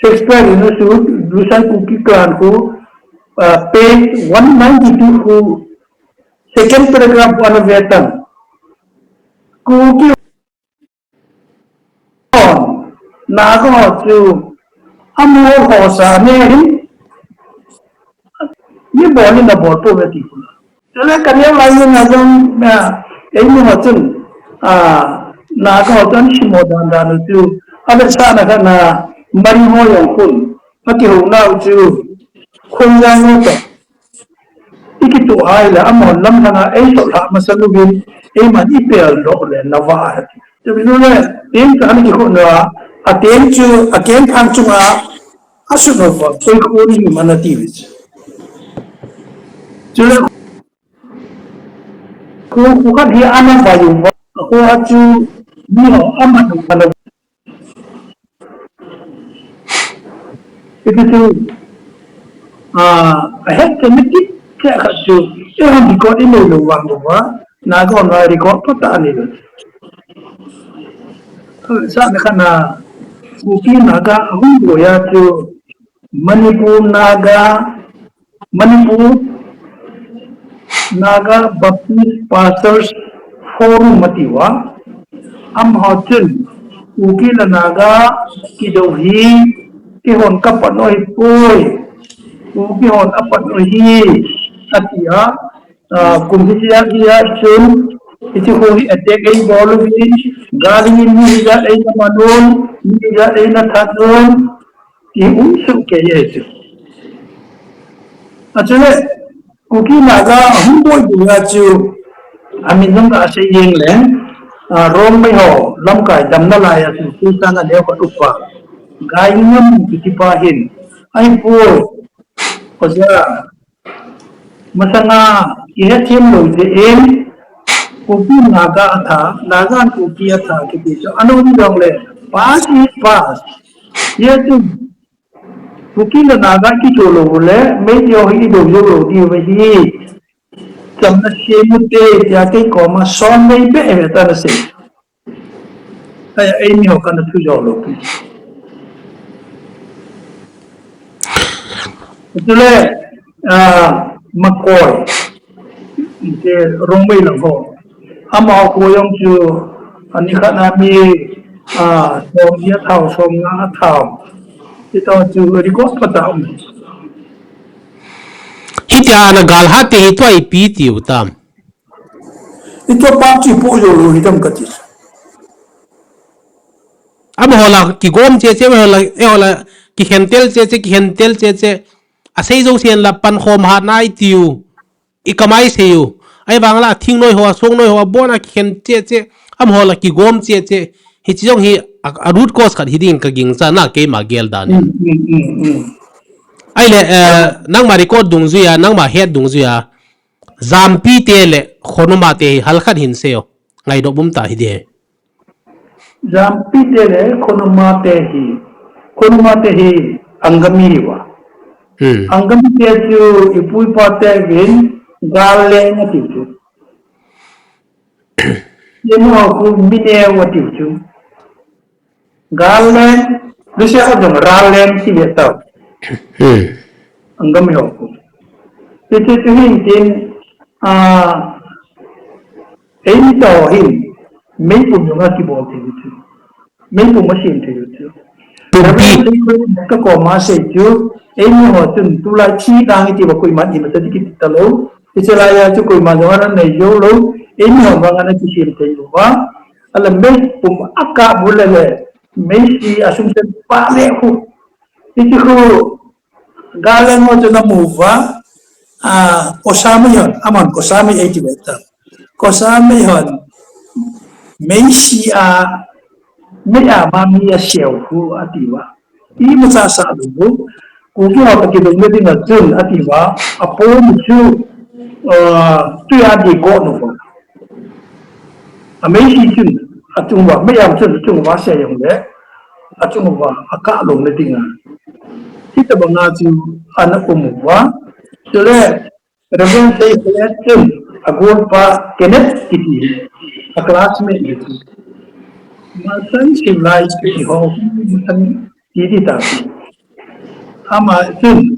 Shakespeare in asei, Lusai Kuki clan khu, ah, page one ninety-two khu, second paragraph ana ve tan. Kuki hon, Naga ho chu, amol ho sa ne hin, mi bol in abol pouve ti khu. Chule kaneo lai jeng a jong, ah, eimi ho chun, ah, Naga ho chun simo dan dan u chu, avetsahna khat na, Mari ho jong khun, akihouna u chu, khun jang u toh. I kituh a ahile, amahon lamlhang a eisol lhah masa uvin, Eima ni pel doh le na va a ti. Te bi le, teng ka ni ko na, a teng chu, a teng phang chu nga, a su no va, koi ko ni ma na ti vi. Chu le, ko ko ka hi a na va yu va, ko a chu, ni ho, a ma no va na Iti chu, ah, a het ka mi ti khat chu, e hon record i nei lou vang lou va, Naga hon record pha ta ni lou. Sa na kha na, Kuki Naga hung go ya chu, Manipur Naga, Manipur Naga Baptist Pastors Forum ati uva, amaho chun Kuki le Naga kidou hi, keihon kapat u ahipoi, Kuki hon apat u ahi, ati a, ah, kum hiche a, hiche a chun, hiche kho hi attack eibol uvin, gal in mi hijat eina man un, mi hijat eina that un, ti um soh kei e chu. Achule, Kuki Naga hung boi boi a chu, amin jong ka sei jeng leng, ah, Rongmei ho, lamkai damna lai a chu, chu sang a neo ka upa. Gaingam kiti pa hin, ahipoi, oja, masanga, i het them lou jeh in, Kuki Naga atha, Naga Kuki atha kiti chu, anom jong le, past is past. Ye chu, Kuki le Naga kicho lou le, Meitei ho hi idou jou lou diu ahi. Chamna sem u te, tia kei koma son nei be e ta na sei. Ai, eimi ho kana thu jo lou. Chule, ah, Makoi. Te Rongmei lang ho. Amaho kho jong chu, ani khat na mi, ah, som ni a thao, som nga a thao. Ti to chu record pha ta um. Hitia na gal hat te hi tua ipi tiu tam. Ito pa chi po jo lo hi tam ka ti. Amaho la kigom che che, amaho la, eiho la kikhen tel che che, kikhen tel che che. Asei jo sen la pankhom hat nai tiu. I kamai sei u. Ahivang la thingnoi ho, songnoi ho, abon a kikhen che che. Amaho la kigom che che. Hichi jong hi a, a root cause khat hi ding ka gingcha na keima gel dan. Mm, mm, mm, mm. Ahile, eh, nangma record dungjuia, nangma het dungjuia. Jampi te le Khonuma te hi halkhat hin sei o. Ngaidop um ta hi di he. Jampi te le Khonuma te hi. Khonuma te hi Angami hi uva. Hmm. Angami te chu ipu ipa te vin Galleng ati chu. Ye no khu Mineo ati chu. Galleng, Lucia ho jong Ralleng ti ve tau. Hmm. Angami ho khu. Ti chu chu hin tin, ah, eimi to hin, meipum jong a kibol thei chu. Meipum a sem thei chu. Pumpi. Ka koma sei chu, eimi ho chun tulai thi dang iti va koiman ima cha ti kiti ta lou. Hiche lai a chu koiman jong ana nei jou lou. Eimi ho vang ana kisem thei lou va. Ala meipum a kap u le le, meisi a sum chen pa le khu. Hiche khu, Galleng ho chu na mu va, ah, Kosamei hon, aman Kosamei ei ti ve ta. Kosamei hon, meisi a, mei a ma mi a seo khu ati va. Imacha sa lou u, Kuki ho toh kidou na ding a chun ati va, apo mu chu, ah, tui a di ko nu va. Ameisi chun, achung uva, mei a chun, achung uva sei jong le, achung uva, akah lou na ding a. Hitabang a chu, ana um uva. Chule, Reverend Seiselet chun, agolpa Kenneth kiti, a classmate ni chu. Masan Siulai kiti ho, masan Titi ta. Ama chun,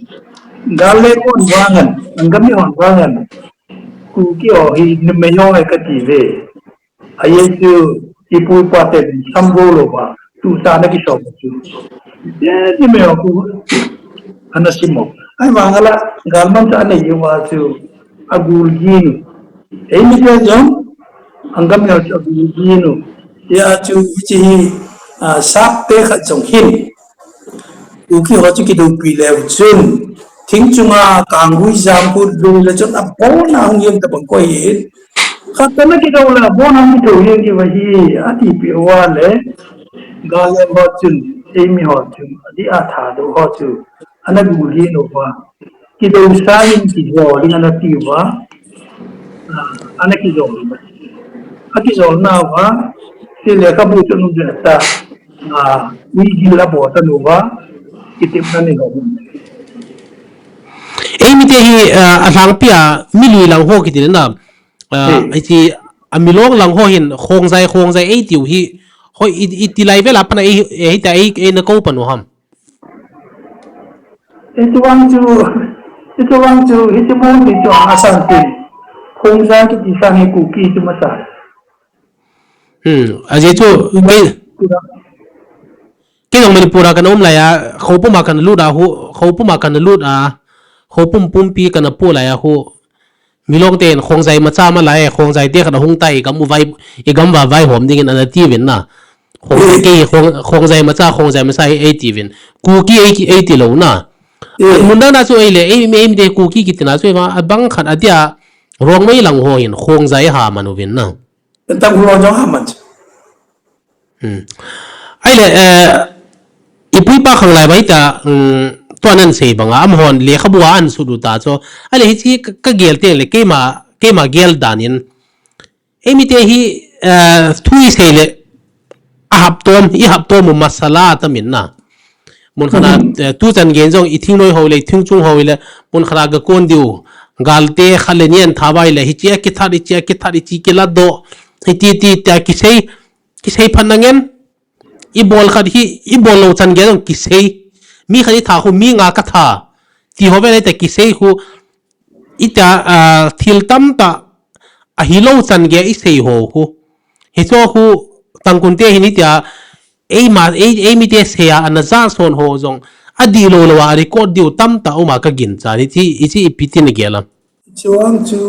Galleng hon vang an, Angami hon vang an, Kuki ho hi numei ho e kati ve. Ahi chu, ipu ipa ten samgo lou va, tu ta na kisom chu. Ye numei ho khu, ana sim mo. Ahivang ala, galman cha ana yu va chu, agul gin. Eimi te jong, Angami ho chu agul gin u. Hia chu, hiche hi, ah, sap te khat jong hin. Kuki ho chu kidoupi leu chun, thing chunga kanggui jam khu lung le chun abon a hung jeng tabang koi hin. Khat ana kidou le, bon ham kidou jeng diu ahi, ati peh uva le, Galem ho chun, eimi ho chun, adih a Thadou ho chu, ana gulhin uva, kidou sa in kijol ding ana ti uva, ah, ana kijol uva. Akijolna uva, ti lekhabu chu nung ding ta, ah, mi gil abol tan uva, kitepna nei ho. Eimi te hi, ah, alhangpi a, mi lui lang ho kiti le na, Ah, Hmm. hiche, a Milong lang ho hin, Khongjai, Khongjai eitiu hi, hoi, i, iti lai vel a pat a ei, ei, ta ei, eina kou pan u ham. Hiche vang chu, hiche vang chu, hiche mo ni chu a san tin. Khongjai kiti sang hi Kuki chu masa. Hmm, ajeh chu, kei, kei jong Manipur a kana um lai a, Khoupum a kana lut a hu, Khoupum a kana lut a, Khoupum pumpi kana pu lai a hu, Milong ten Khongjai macha ma lai, Khongjai te khat ahung tai, i gam u vai, i gam uva vaihom dingin ana tiuvin na. Khongjai ke, Khong-, Khongjai macha, Khongjai macha ei, ei tiuvin. Kuki ei, ei ti lou na. Mun dang na chu ei le, ei, ei mi te Kuki kiti na chu ei ma, abang khat adia, Rongmei lang ho hin, Khongjai ha man uvin na. Tangkhul ho jong ha man chu. Hmm. Ahile, eh, ipu ipa khanglai bai ta, um, tua nan sei banga, amahon lekhabu a ana sut u ta chu. Ahile, hiche ka, ka gel teng le, keima, keima gel dan in. Eimi te hi, eh, thu i sei le, a haptom, i haptom u masala tam in na. Mun khat a, Mhm. eh, tuchan gei jong i thingnoi ho le, i thingchung ho le, mun khat a ga kon diu. Galte khat le ni an tha bai le, hiche a kithat, hiche a kithat, hiche kilat doh. Hiti, ti, ti a kisei, kisei phat na ngen. I bol khat hi, i bol lou chan gei jong kisei. Mi khat i tha khu, mi nga ka tha. Ti ho vel a i ta kisei khu, i ta, ah, thil tamtah, ahi lou chan gei i sei ho khu. Hiche khu, Tangkhul te hin i ta, eima, ei, eimi te sei a, ana ja son ho jong, adih lou lou a, record diu tamtah um a ka ginchat, hiche, hiche ipi tin i gel a. Chuang chu,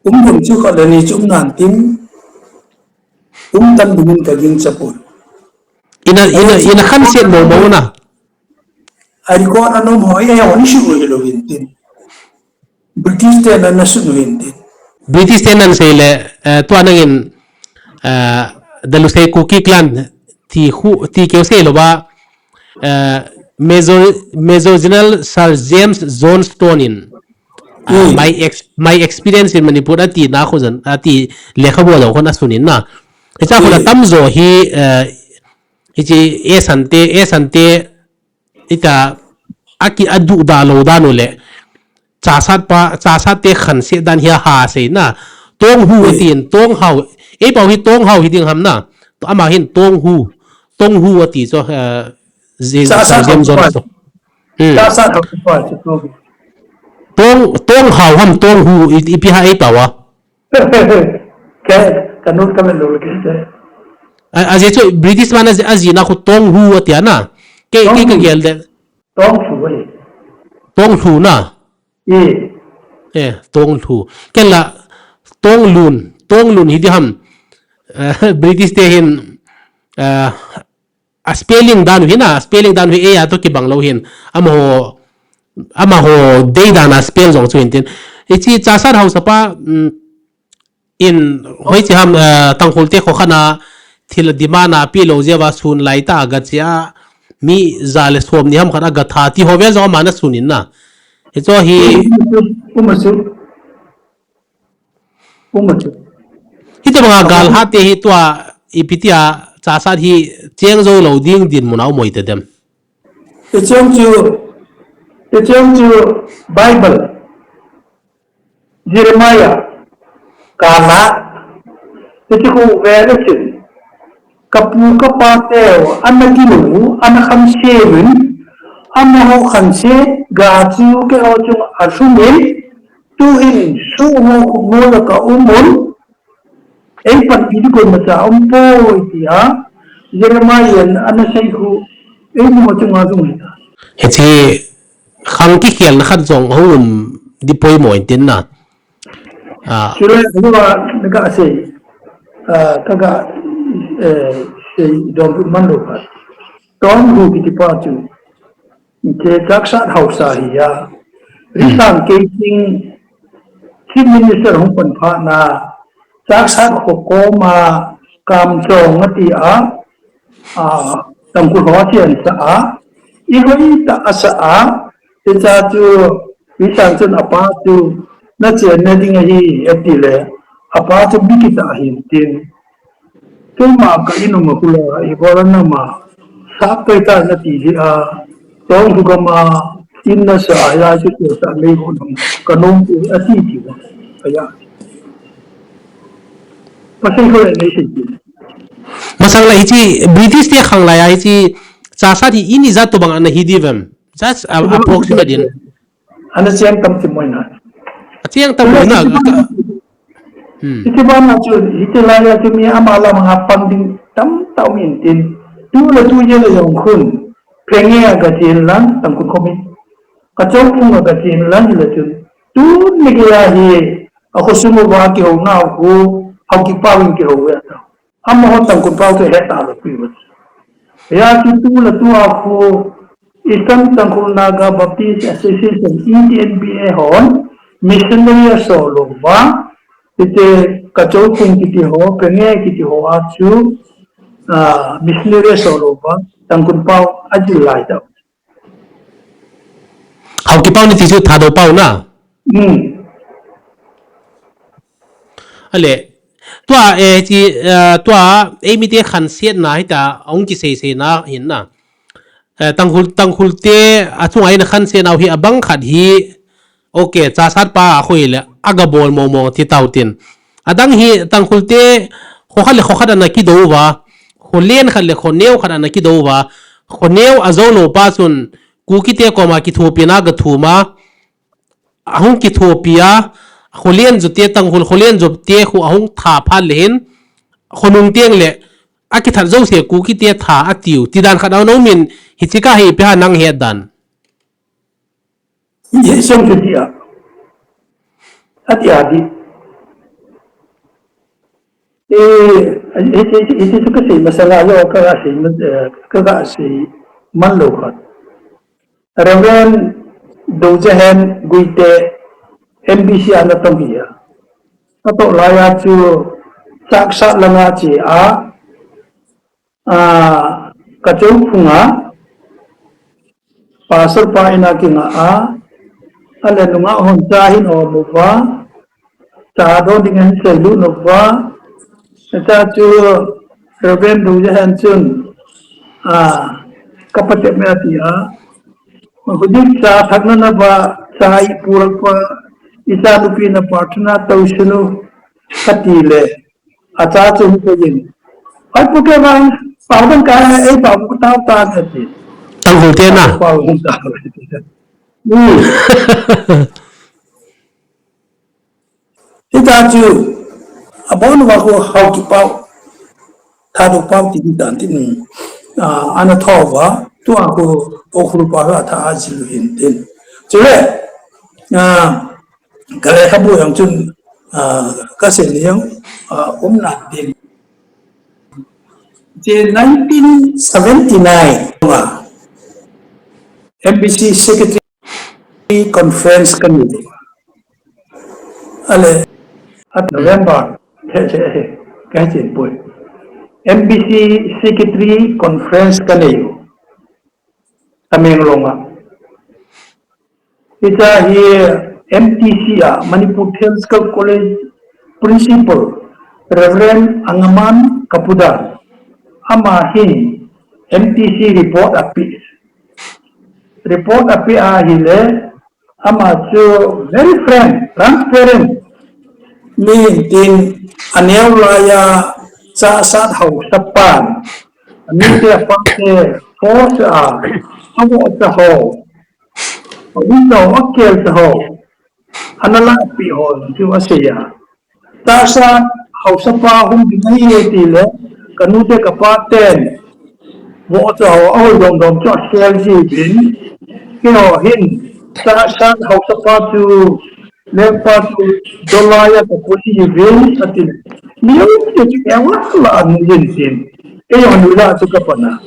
um ding chu khat le ni chu um nan tin, um tan ding in ka ginchat pon. Ina, ina, ina khan set mo mo na. A record a nom ho, ei, ei, ho ni sut lou hin tin. British ten ana sut lou hin tin. British ten ana sei le, eh, tua nangin, eh, the Lusei Kuki clan ti khu, ti keu sei lou ba, eh, Major, Major General Sir James Johnstone in, ah, Hmm. my ex-, my experience in Manipur ati na khu jan, ati lekhabu a jong khu ana sun in na. Hiche khu la Hmm. tamjo hi, eh, hiche A Sante, A Sante, i ta, aki aduh da lou dan u le, Chasat pa, Chasat te khanse dan hi a ha sei na. Tonghu Hmm. atin, Tonghau. Ei pau hi Tonghau hi ding ham na. Ama hin Tonghu. Tonghu ati chu, eh, Zi-, Chasat Zi-, Zem Zon pa. Chu. Hmm. Chasat pa chu Tong-, Tonghau ham Tonghu i, ipi ham ei pau a. Ke, ka note ka met lou le ke te. A, ajeh chu British man a, ajina khu Tonghu ati a na. Ke, ke, ke Tonghu. Gel de. Tonghu, eh. Tonghu na. Eh. Eh, Tonghu. Ken la Tonglun, Tonglun hi di ham. Eh, British te hin, eh, a spelling dan u hin a, spelling dan u hi ei a toh kibang lou hin. Amaho, amaho dei dan a spell jong chu hin tin. Hiche Chasat haosa pa, mm, in, hoiche ham, eh, Tangkhul te kho khat a thil demand a pe lou jeh uva sun lai tah a ga che a, mi ja le som ni ham khat a ga tha ti ho vel jong ama ana sun in na. Hiche hi Um, um, um, um. Um, um. Hiti banga gal hat te hi tua ipi tia Chasat hi cheng jou lou ding dinmun a um u hite dem. Hiche chu, hiche chu Bible. Jeremiah, kala, hiche khu ve le chin. Ka pu ka pa teu, ana kinu, ana khanse uvin, amaho khanse, ga chu keiho chunga alhung in, tuhin, sumo khu mo la ka um un, ei panpi ding koimacha umpoi tia, Jeremiah in ana sei khu, eima chunga jong hita. Hiche khang kikhelna khat jong hung um ding poimo in tin na. Ah. Chule, hiva, na ka sei, ah, ka ga, eh, sei dom man lou khat. Tonghu kiti pa chu. Ke Chasat haosa hi a. Hmm. Risang kei ting, Chief Minister hung pan phat na, Chaksat kho koma Kamchong ati a, a, Tangkhul ho chian sa a, i hoi ta a sa a, i cha chu, i cha chun apa chu, na chian na ding ahi, ati le, apa chu biki ta hin tin. Keima ka in um a kula, i bora na ma, sa kai ta na ti hi a, tong hu ka ma, in na sa a, ya chu ko ta lei ho nung, ka nung ku a ti ti wa, a ya. Pasal ko le nei sei ti. Masang la hichi, British te khang la ya hichi, Chassad hi ini za to bang ana hi di vem. Just uh, approximate in. Ana chiang tam ti moi na. A chiang tam moi na. Hmm. Hichi ba na chu, hichi la ya chu mi ama la manga pang ding tam tau min tin. Tu la tu ye la yong khun. Phenge a ka chin lang, tang khun khomi. Ka chau phung a ka chin lang la chu. Tu ni ki ya hi, a kho sumo ba ki ho na hu, hau ki pa win ki ho ya ta. Amaho Tangkhul pau te het ta lo pi vat. Ya chu tu la tu a khu Eastern Tangkhul Naga Baptist Association, E T N B A hon missionary a so lo va. Ite ka chau phung kiti ho, ka nge kiti ho a chu, ah, missionary a so lo va. Tangkhul pau a jil lai ta. Hau ki pau ni ti chu Thadou pau na. Hmm. Ale, tua, eh, chi, eh, tua, eh, mi te khan siat na hita, ong ki sei sei na hin na. Eh, Tangkhul, Tangkhul te, a chunga in khan siat na hi abang khat hi, okay, Chassad pa a khoi le, a ga bol mo mo ti tau tin. Adang hi Tangkhul te, kho khat le kho khat ana ki do va, kho len khat le kho neu khat ana ki do va, kho neu a zo lo pa chun, Kuki te koma ki thupi na ga thuma, ahung kithopi a, Kholian jute, Tangkhul Kholian jute khu ahung tha phat le hin, khonung teng le, akithat jouse Kuki te tha atiu, tidan khat a um in, hichi ka hi pe ha nang het dan. Ye song ke dia. Ati adi. Eh, hichi, hichi chu ka sei masanga lo, ka ga sei man, eh, ka ga sei man lo khat. Reverend Dojahen Guite M B C ana tong hi a. Ka toh lai a chu Chassad langa che a, a, ka chou phunga, Pastor pa ina kinga a, ale nunga hon cha hin om uva, cha don ding ahin seilut uva, cha chu Reverend Dojahen chun, a, ka patep me ati a, hudik cha thakna na ba, cha i purak pa, i cha nupi na prarthana tau sinu, kati le, Acha chu hung koi in. Ai pu ke bang, pau dang kai, ei pau pu tau ta ne ti. Tangkhul te na. Pau hung ta. Ni. Hita chu, abon va ko hau ki pau. Tha do pau ti dan ti ni. Ah, ana tho va, tu a ko o khul pa ha tha a jil hin tin. Chule, ah, Ka lekhabu jong chun, ah, ka sei ni jong, ah, um nan tin. Che nineteen seventy-nine a M B C Secretary Conference ka nei. Ale, at November, ka sei poi. M B C Secretary Conference ka nei. Tamenglong a. Hiche hi M T C a, Manipur Theological College Principal, Reverend Angaman Kapudan, ama hin M T C report ape. Report ape ahile, ama chu very frank, transparent. Mi tin aneo laiya Chassad haosapan, amite apate force a, avoh ta ho. Aum ta ho, akel ta ho, ana lapi ho, chu asei a. Chassad haosapa hung ding ahi e tile, kanute kapaten, voh ta ho, ahoi dom dom chu akhel ji bin. Keiho hin, Chassad haosapa chu, lekpa chu, dollar a kapui ji bin, atin. Mi jong chu chu ewa la anu jin tin. Keiho nu la chu kapana.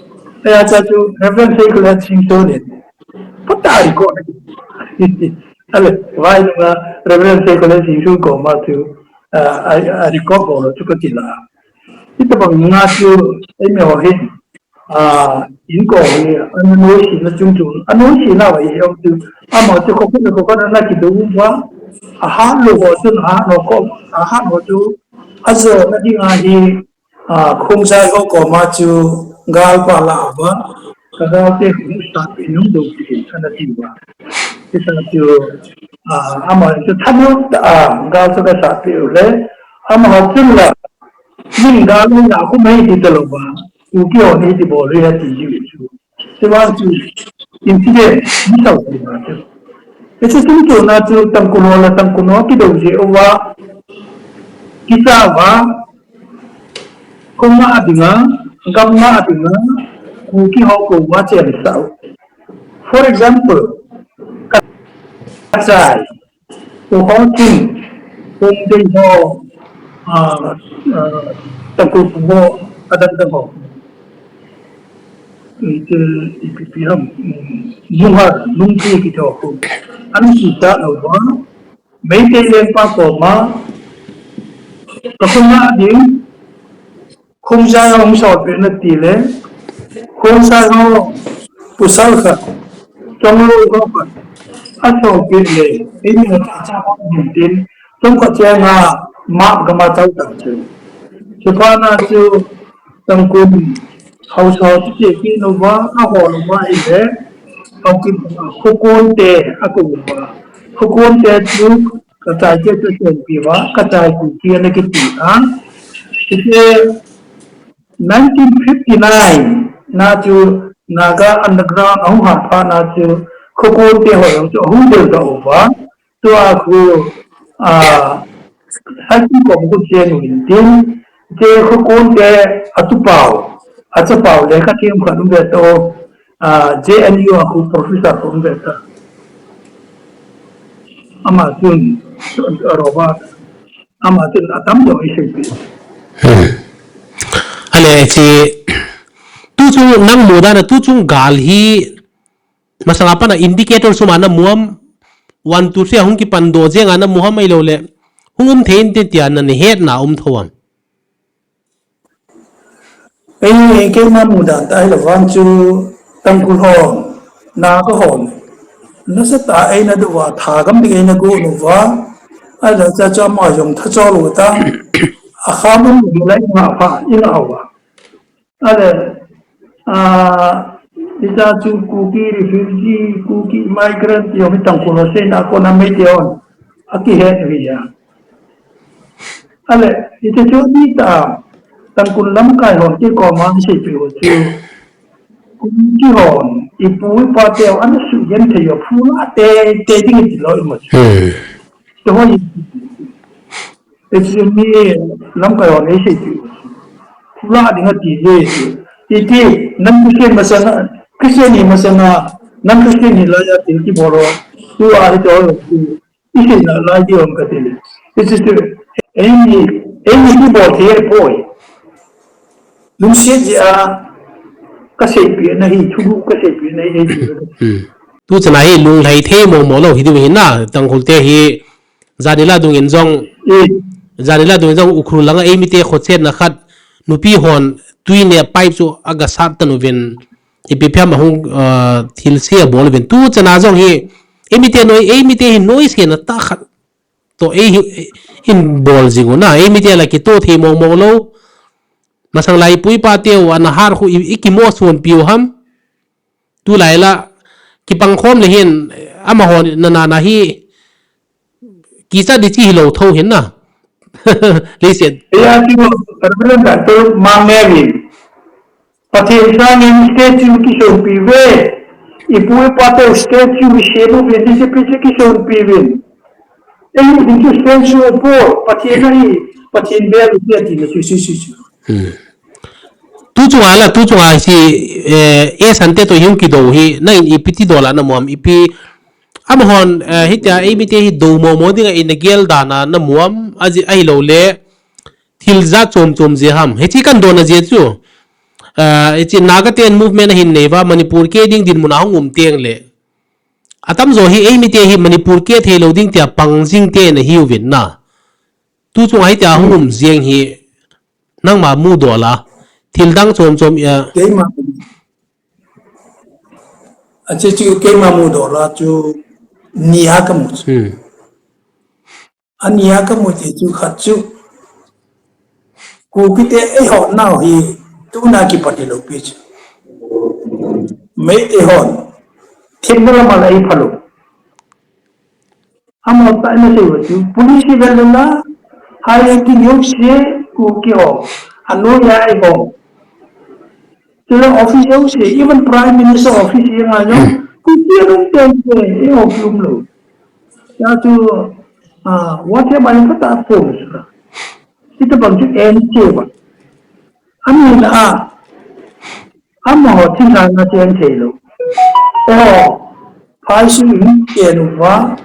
Aya cha chu, Reverend Seikula Singson in. Patari ko. Ale, vai nunga Reverend Seikhole Singson koma chu, ah, a, a record bol chu ka ti la. Hitabang nga chu, ei mi ho hin, ah, in ko hi, ano noi si na chung chung, ano si na vai hi chu, ama chu ko ko ko na ki do va, a ha lo ho chu na ha no ko, a ha no chu, a zo na ding a hi, a, Khongsai ho koma chu gal pa la va, ka gal te khu start pe nung do ki ana ti va. Ti sa chu, a, ama chu thamo ta, a, gal chu ka sa pe u le, ama ha chun la, ning gal ni na khu mai ti ta lo va, u ki ho ni ti bol ri ha ti ju chu. Ti va chu, incident, ni sa ti va chu. Ese tum tu na chu Tangkhul ho la Tangkhul ho ki do je u va, ki sa va, Kho nga a dinga, gam nga a dinga, Kuki ho ko va chen sao. For example, Kachai, ko ho Chin, Hungdei ho, ah, ah, Tangkhul ho, adang dang ho. Ite, ipi pi ham, mm, Nunghar, Nungpi kiti ho. An ki ta lo va, Meitei lengpa koma, ka khunga ding, Khongsai ho hung solpeh na ti le, Khongsai ho pasal khat, Chongloi ho khat, a solpeh le, eini ho cha cha ho ding tin, chomkhat chenga, ma gama chau ta chu. Chuphat na chu, Tangkhul House ho chu che ki no va, a ho no va i le, Haokip, Khokonte, a ko va. Khokonte chu, Kachai te chu chen pi va, Kachai Kuki ana kiti a. Ite nineteen fifty-nine na chu Naga underground ahung hat phat na chu Khokonte ho jong chu ahung del doh uva. Tua khu, a, Haokip kom khu chen u hin tin, che Khokonte a tu pau, a cha pau le ka thim khat um ve to, a, J N U a khu professor khu um ve ta. Ama chun, Robert, ama chun atam jo i sei pi. Hmm. Ale chi, tu chung nang mu dan a tu chung gal hi, masanga pat a indicator sum a na mu am, one, two, three a hung kipan doh jeng a na mu ham ahilou le, hung um thei inte tia na na het na um tho am. Ei, keima mudan tah ahilou vang chu Tangkhul hon, Naga hon, nasatah a eina do uva, thagam ding eina go uva, ahilou cha cha ma jong tha chol u ta, a kham um lai nga pha, i nga uva. Ale, a, ita chu Kuki refugee, Kuki migrant, ti ho hi Tangkhul ho seina a kona Meitei hon akihet u ahi. Ale, ita chu ni ta, Tangkhul lamkai hon kikoma seipeh u chu, Kuki hon, ipu ipa teu ana sugenthei u, phula tei tei ding ti lou imacha. Hmm. Ti ho hi, Hiche mi lamkai hon eisei ti. Phula ding ati je. Iti, non Christian masanga, Christian hi masanga, non Christian hilai a thil kibol u. Tua hiche ho, isei nalai ding um kati le. Hiche chu, eini, eini kibol thei ahipoi. Lungset jeh a, kaseipeh na hi, thulu kaseipeh na hi, eiti. Hmm. Tuchan a hi lunglhai thei mong mong lou hi diu ahi na, Tangkhul te hi, Janhi la dungin jong, Hmm. janhi la dungin jong Ukhrul langa eimite khochenna khat, nupi hon tui neh pipe chu aga sat tan uvin, ipi phiam ahung, ah, thilse abol uvin. Tuchan a jong hi, eimite noi, eimite hi noisena tah khat toh ei hi, in bol jing u na, eimite la kitoh thei mong mong lou. Masang lai pu ipa teu ana hat khu i, i kimo sonpi u ham. Tulai la, kipang khom le hin, amahon nana na hi, kicha di chi hilou tho hin na. Leiset. Eia chu, Reverend Doctor Mang Mary. Pathen sangin statue kisonpi uve. Ipu ipa teu statue isem uve, D C P chu kisonpi uvin. Ei, ding chu statue apo, Pathen ahi, Pathen bel u tia tina chu, chu, chu, chu. Hmm. Tu chunga la, tu chunga si, eh, e sante toh hung kidou hi, nangin ipi ti dola namu am, ipi, amahon, eh, hitia eimite hi dou mong mong dinga eina gel dan a namu am, aji, ahilou le, thil jat chom chom jeh ham. Hiche kan dona jeh chu, eh, hiche Naga ten movement ahin nei uva, Manipur kei ding dinmun a hung um teng le, Atamjo hi eimite hi Manipur keh thei lou ding tia pang jing te nahiuvin na. Tu chung ahi tia hung um jeng hi nangma mudoh la. Thil dang chom chom ia. Keima. Ache chu keima mudoh la chu nia kamu chu. Hmm. Ania kamu ti chu khat chu. Kukite eiho nau hi tuna kipat hilou pi chu. Meite hon. Themna lama la eiphalou. Amaho tah in asei uva chu. Police vel la. High ranking jouse Kuki ho. Anoiya eiho. Chule office jouse, even Prime Minister office jeng a jong, Kuki alum teng teng, eiho kium lou. Tia chu, ah, what am I, what a form chu la. Hitobang chu en cheh uva. Ani na a, amaho thinglhang a chen thei lou. Eiho, phai sung in chen uva,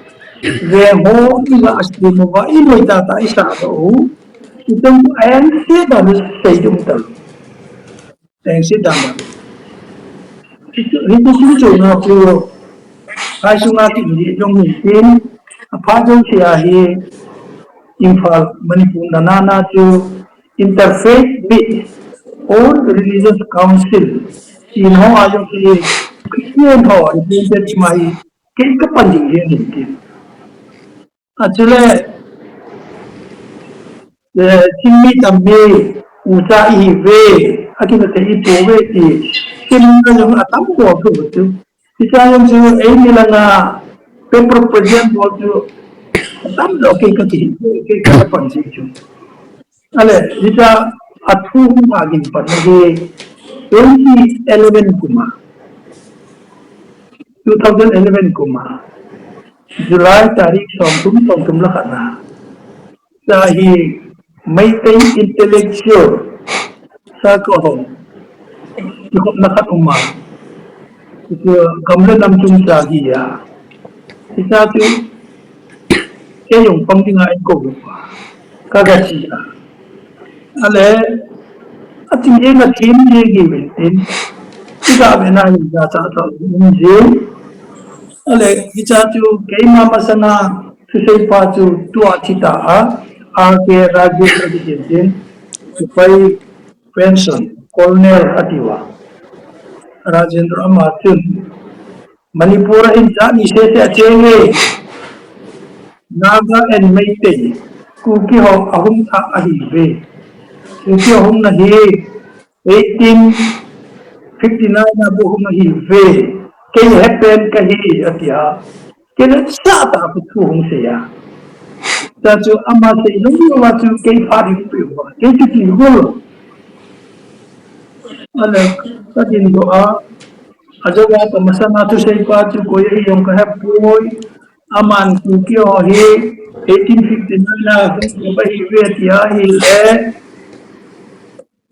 veng ho, iga aslim uva, inoi tah tah isah doh u. Itong en cheh dan u sei dum talou. Tengsi dam. Hichu, hichu kum chunga chu, phai sunga ki English jong hin tin, aphat jouse a hi, Imphal, Manipur na na na chu, Interfaith with All Religious Council, tin ho a jong hi, Christian ho, representative mai, kei kapan ding hin tin. Achule, eh, Chinmi tammi, ucha ihiuve, akinate ipouve ti, Chinmi na jong atam bol chu chu. Hicha jong chu, eimi langa, paper present bol chu, atam lou kei kati, kei kapan chu chu. Ale, hicha, athu hung a gin pan hi, twenty eleven kum a. Two thousand eleven kum a. July tarik somthum, somthum le khat na. Cha hi Meitei intellectual sa ko hong. Kikhopna khat um a. Chu gam le nam chungchang hi a. Hicha chu kei jong pang dinga eikou uva. Kaga chi a. Ale, athi jeng, athi jeng hi uvin tin. Ida ve na hi ja cha cha um jeng. Ale, hicha chu keima masanga thusei pa chu tua thi ta a, R K Rajendra kiti tin, Sepai pension, Colonel ati uva. Rajendra ama chun, Manipur a in cha ni sese acheng e. Naga and Meitei, Kuki ho ahung tha ahiuve. Kuki ho hung na hi eighteen fifty-nine a bu hung ahiuve. Kei hepen kahi atia. Kei le sa ta ku thu hung sei a. Ta chu ama sei lou lou a chu kei pha ding pi uva. Kei chu ti lou lou. Ale, ka din doh a, ajeh a ka masanga thusei pa chu koi ahi jong ka hepoi, aman Kuki ho hi eighteen fifty-nine a hung ka ahiuve tia ahile,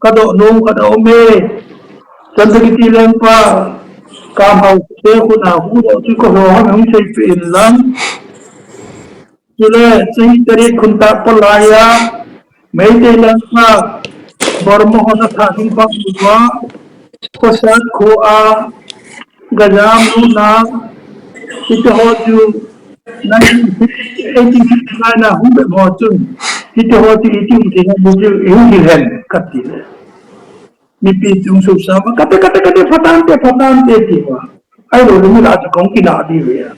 ka doh nom khat aum e, Chandrakirti lengpa, Kamhao te khut a huhdoh chu ka ho ham hung seipeh in lang. Chule, chahi tarik khun tah palai a, Meitei lengpa, Burma hon atha ding bang uva, Khosat kho a, Gajam lutna, hiti ho chu, nineteen fifty, eighteen fifty-nine a hung bep ho chun, hiti ho chu iti um theina ding chu, ihung hil hen, kati le. Mipi chung suhsa uva, kati, kati, kati, phatante, phatante, ti uva. Ahilou le mi lah a chu kong kina diu ve a.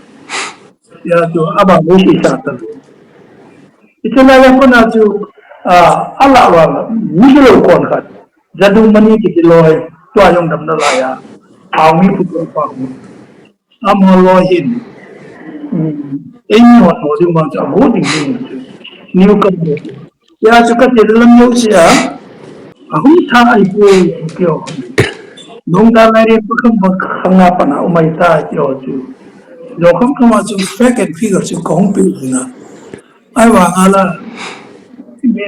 Hijeh chun, abang lou sisa talou. Hiche lai a kona chu, ah, alah uva, mi hilou kon khat. Jadumani kiti loi, tua jong damna lai a. Aumi phuto pa hu. Amaho loi hin. Hmm. Eimi hon mo ding vang chu, amo ding ding chu. New comer. Hijeh chun kati le lam jouse a. Ahung tha ahipoi, kio. Nungdan lai re pa kham pa khang a pat a um ahitai, kio chu. Jong kham kham a chu fact and figure chu kahung pe u na. Ahivang a la. Me,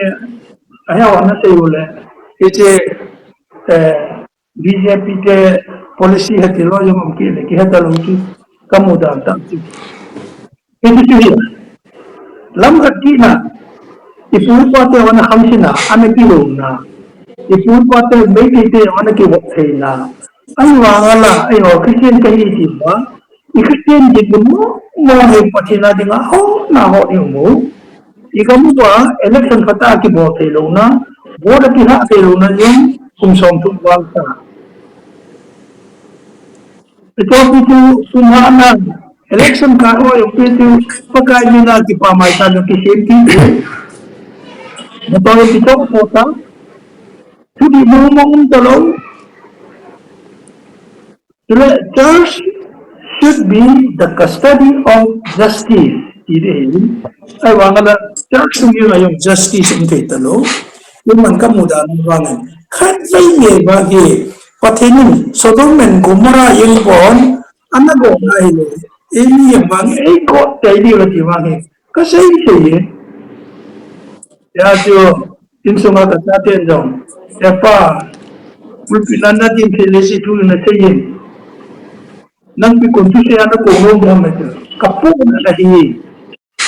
ahi a na sei u le. Hiche, eh, B J P te policy hiti lou jong um kit le, kihe talou chu, kamu dan tah chu. Hiti chu hi, lam khat kit na, ipu ipa te vang a khamsina, ana kilom na, ipu ipa te Meitei te vang a kivop thei na, ahivang a la, eiho Christian kahi ti uva, Christian dinmun mong mong hi Pathen a dinga hona ho hi um u. Igam uva election phatah a kibol thei louna, vote a kihah thei louna jong kum som thum val ta. Itopi chu kum hahna election kah ho jong pi chu Pakai mina kipamai sa jong kisem ti. Motor kichok pota. Thudih mong mong um talou. Chule church should be the custody of justice. Ti ding ahi. Ahivang a church sung jong a jong justice um thei talou. Tuman kamu dan vang in. Khatvei nge vang hi. Pathen in Sodom and Gomorrah jeng pon. Ana go ngai le. Eimi jeng vang, ei go tei di la ti vang hi. Kasei sei e. Hijeh chun, insunga kachaten jong, Epa, pulpit a nadin thei le sei thu nasei in. Nangpi kon thusei a nakou nom nom e ti. Kapohna ahi.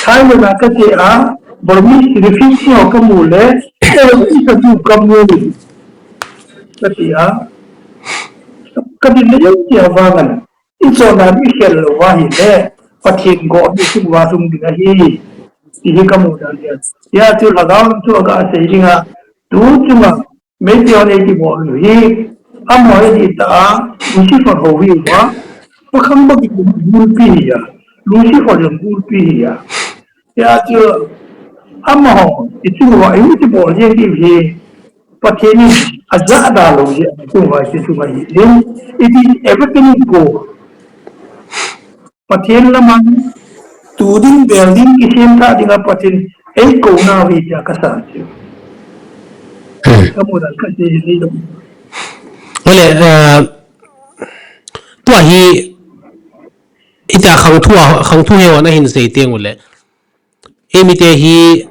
Thailand a kache a, Burmese refugee ho kamu le, eh, kadu kamu. Kati a. Kadin le jong ti a vang a. Ichonna ding khel louva ahile, Pathen go ding sung uva lhung ding ahi. Ti hi kamu dan ahi. Hijeh chun lhagao lam chu aga sei dinga, tu chunga, Meitei hon eikibol u hi, amaho hi dih tah a, Lucifer hou hi uva, pakhang bang in gulpi hi a, Lucifer jong gulpi hi a. Hijeh chun, amaho, ichung uva, eikibol jeng ding hi, Pathen in ajah da lou jeh a, ichung uva, ichung uva hi, it is everything in God. Pathen lamang, tu ding, bel ding, kisem thah dinga Pathen, eikou nau hi tia kasan chu. Kamu dan kasei hi dong. Ole, eh, tua hi, ita khangthu a, khangthu heo ana hin sei teng ule. Eimite hi,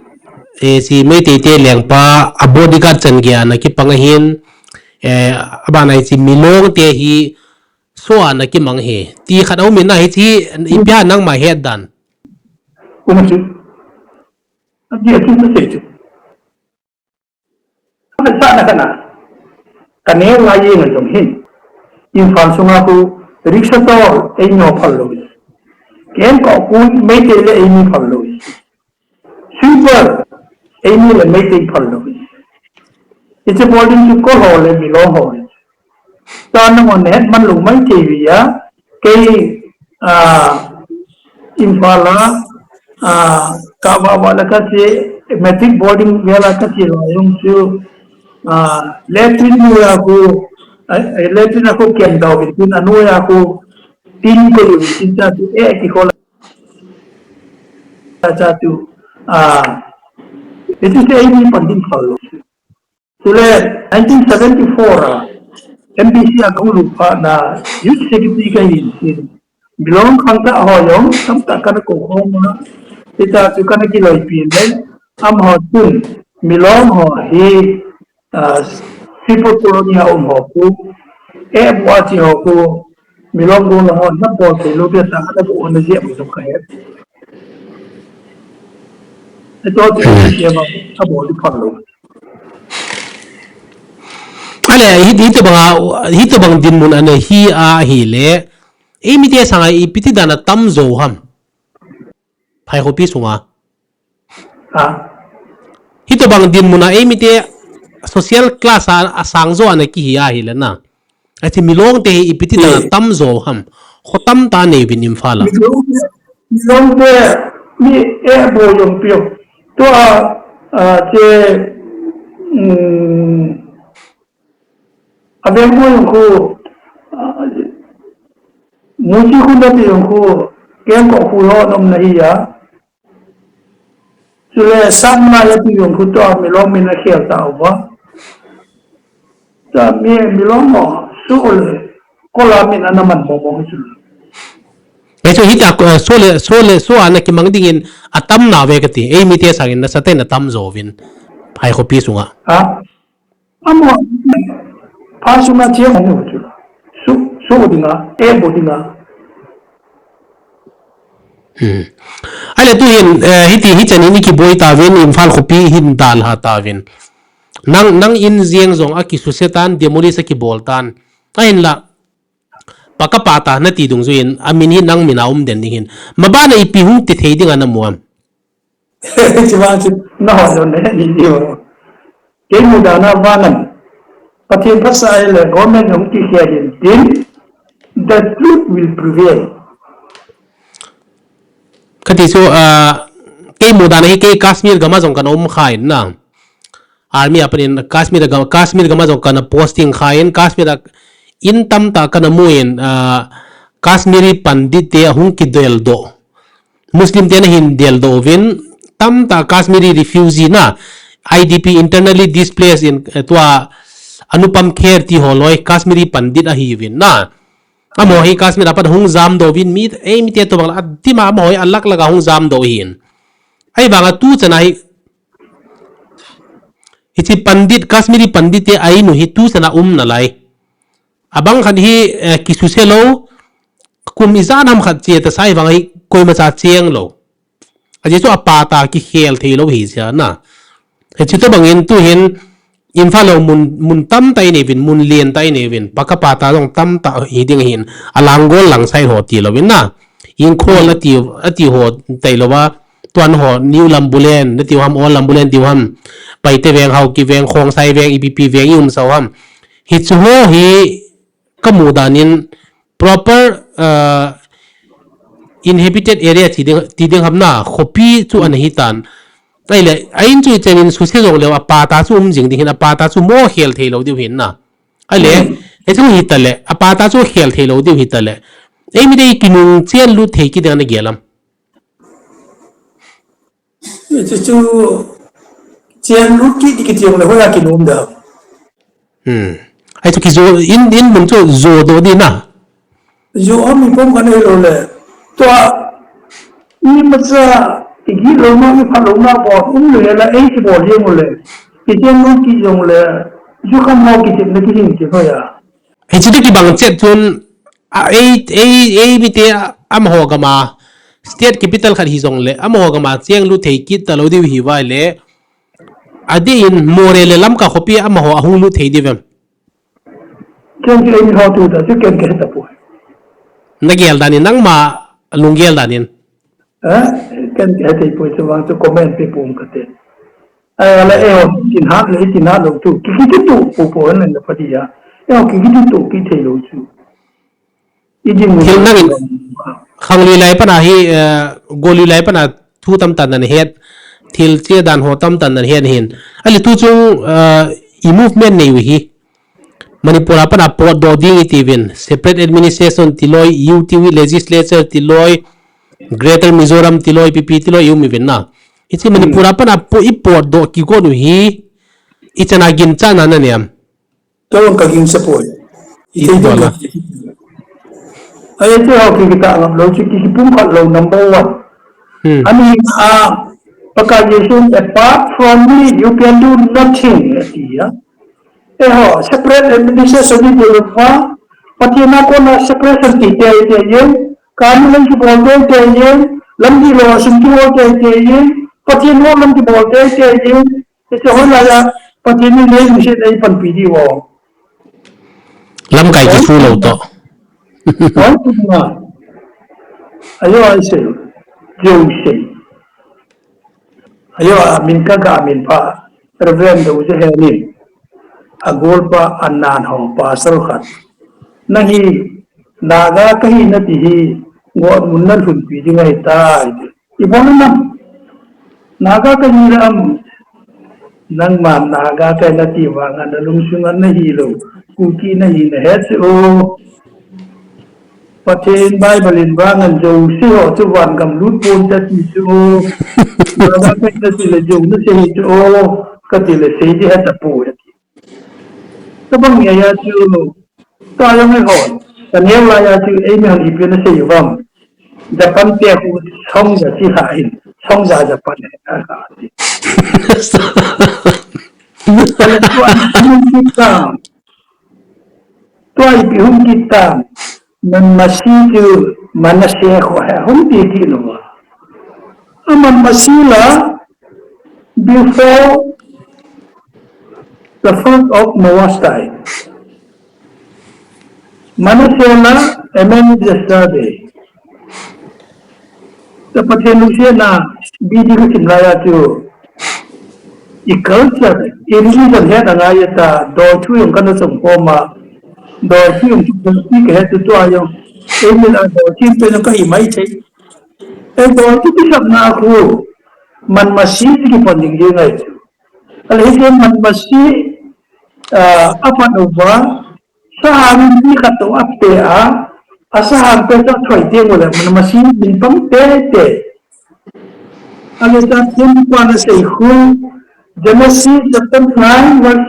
eh, si Meitei te lengpa, a bodyguard chan gei a ana kipang ahin, eh, abana hi si Milong te hi, so a ana kimang hi. Ti khat aum in ahi ti, ipi ham nangma het dan. Kum chu. Ati ati na sei chu. Ka sa na kana. Ka neo lai jeng a jong hin. Imphal sunga khu rickshaw toh eimi ho phal lou. Kengkoh khu Meitei le eimi phal lou. Sweeper eimi le Meitei phal lou. Hiche bol ding chu Kol ho le Milong ho. Tua nangho nahet man lou mai thei uve. Kei, ah, Imphal a, ah, kava va la kache, matric boarding vel a kache lou jong chu, ah, latrine noiya khu, eh, eh, latrine a khu kem dau vin tin, anoiya khu tin ko yu vin tin cha chu, eh, kikhol a cha chu, ah, hichu chu eimi pan ding phal lou. Chule nineteen seventy-four a M B C a kahung lut phat na Youth Secretary kahin tin. Milong khangthah ho jong tamtah kana kou khom a. Hitia chu kana kiloipi le amaho chun Milong ho hi, ah, Seafood Colony a um ho khu, eh, bu a che ho khu, Milong gol ho, nabol thei lou tia tah a nabol na jeh a jong kahet. Ato chu, hmm, M B C a bol ding phal lou. Ale, hi, hitobang a, hitobang dinmun ana hi a ahile, eimite sanga ipi ti dan a tamjo ham. Phaikhopi sunga. Ha? Hitobang dinmun a eimite social class a, asangjo ana kihi ahile na. Athi Milong te hi ipi ti dan a, hmm, tamjo ham. Khotam tah nei uvin Imphal a. Milong te, Milong te, mi eh bo jong piu. Tua, ah, che, um, Aveng ho jong khu, ah, Muchi khu nati jong khu, Kengkoh khu ho nom na hi a. Chule Sangma le ti jong khu tua Milong min akhel tauva. Tua mi Milong mo, su le, Kol a min ana man mong mong chu. Ei chu hita, eh, so le, so le, so ana kimang dingin atam nauve kati. Eimite sangin nasatah in atamjo uvin. Phaikhopi sunga. Ha? Amaho, phat sunga cheng hung u chu. Su, su dinga, eh bo dinga. Hmm. Ahile tuhin, eh, hiti, hichan in ikiboi tauvin, Imphal khopi hin dalha tauvin. Nang, nang in jeng jong akisuse tan, demolish akibol tan. Ahinla, Pakapata nati dungjuiyin, amin hi nang mina um den ding hin. Mabana ipi hung ti thei dinga namu am? Chivang chu nahon lou nahe ni diu. Kei mudana vangin, Pathen phatsa ahile government hung kikhel in tin, the truth will prevail. Kati chu, ah, kei mudana hi kei Kashmir gama jong kana um khan na. Army a panin Kashmir gam, Kashmir gama jong kana posting khan, Kashmir a in tamtah kana mun, ah, Kashmiri Pandit te ahung kideldoh. Muslim te nahin deldoh uvin, tamtah Kashmiri refugee na, I D P, internally displaced in, eh, tua Anupam Kher ti holoi, Kashmiri Pandit ahiuvin na. Amaho hi Kashmir a pat hung jamdoh uvin mi, eh, mite tobang la, adima amaho hi alak laka hung jamdoh uvin. Ahivanga tuchan a hi, hiche Pandit, Kashmiri Pandit te a inu hi tuchan a um nalai. Abang khat hi, eh, kisuse lou, kum ijat ham khat che ta sai vang hi koimacha cheng lou. Ajeh chu apata kikhel thei lou hi sia na. Hiche tobangin tuhin Imphal ho mun, mun tamtah inei uvin, mun lentah inei uvin, Pakapata jong tamtah hi ding hin, alanggol lang side ho ti louvin na. Inkhol ati, ati ho tai louva, tuan ho, New Lambulen, nati u ham, Old Lambulen ti u ham, Paite veng, Haokip veng, Khongsai veng, ipi ipi veng i um sau ham. Hichu ho hi kamu danin proper, uh, inhabited area ti ding, ti ding ham na, khopi chu ana hitan. Ahile, a in chu ichen in suse jongleu, apata chu um jing ding hin, apata chu mo khel thei lou diu hin na. Ahile, hichu hitale, apata chu khel thei lou diu hitale. Eimi dei kinung chen lut thei kit ding ana gel am? Chu, chu, chen lut kit ding kiti jongle hoiya kinom dem? Hmm. Ahi chu kijo, in, in mun chu jodoh ding na. Jo a mi pom khat hilou le. Tua, imacha, igih louna, iphat louna bol, um le la, ei kibol jeng u le. Kichen lut kit jongle, ju kham mo kichen na kihing kit hoiya. Hiche toh kibang chet chun, a, ei, ei, eimite a, amaho gama, state capital khat hijongle, amaho gama cheng lut thei kit talou diu hiuva le, adeh in Moreh le Lamka khopi amaho ahung lut thei diu vem? Ken chu eimi ho tu ta, chu ken kahe tapoi. Nagel danin, nangma lunggel danin. Eh, ken kahe thei poi chu vang chu comment pe pum kate. Eh, la eiho, kin hat le, kin hat lou tu. Ki, ki, ki tu, po, po, hen le pa dia. Eiho, ki, ki tu, ki thei lou chu. I din thil nangin, khanglui lai pana hi, eh, golui lai pana thu tamtah nahet. Thil che dan ho tamtah nahet hin. Ahile tu chung, eh, i movement nei u hi. Manipur a pat a potdoh ding iti uvin, separate administration tiloi, U T V legislature tiloi, Greater Mizoram tiloi, P P tiloi, i um uvin na. Hiche Manipur a pat a po, i potdoh kigon u hi, ichan a ginchat na na nem. Tolong ka ginchat poi. I thei ding la. Ahi chu ho ki kita ngam lou chu ki pum khat lou number one. Hmm. Ani a, Pakai Jesu, apart from me, you can do nothing, ati ya. Eiho, separate administration ni bol pha, Pathen a kona separation ti te te yen, kani lam kibol te te yen, lamdih lou a sum kibol te te yen, Pathen ho lam kibol te te yen, hiche hoilai a, Pathen in lei mission ei panpi diu vem. Lamkai kisu lou toh. Oi, tu na. Ajo, ahi sei. Jou sei. Ajo, amin ka ga min pa. Reverend Douse Henin. Agol pa anan ho pastor khat. Nang hi Naga kahi nati hi, got mun nalhunpi ding ahitai. Ibol nam. Naga kahi le am. Nangman Naga kahi nati vang a nalungsunga nahi lou. Kuki nahi nahet chu o. Pathen Bible in vang a Jouse ho chu van gam lut pon tati chu o. Naga kahi nati le Jou nasei chu o. Kati le sei di het tapoi. Tabang nge ya chu, ta jong e hon. Ka neo la ya chu, ei mi hon ipi na sei vang. Japan te hu song ja chi ha in, song ja Japan e. Tua ipi hung kit tam. Nan Masi chu Manasseh kho he hung ti ti lou a. Aman Masi la before the flood of Noah's time. Manasseh la Amen, Mister Day. Sa Pathen lungsetna, B D ka sim lai a chu, i culture, i religion het angai ta, dol thu jong kana song khom a, dol thu jong chu dol thu ka het chu tua jong, ei min a dol thu te jong ka hi mai thei. Ei dol thu kisapna khu, man masi ti kipon ding ding ngai chu. Ale hiche man masi, ah, apat uva, Sahang in mi khat toh a pe a, asahang pe toh thoi teng uleh, man masi min pang tete. Ale ta teng pa na sei khu, Genesis chapter nine verse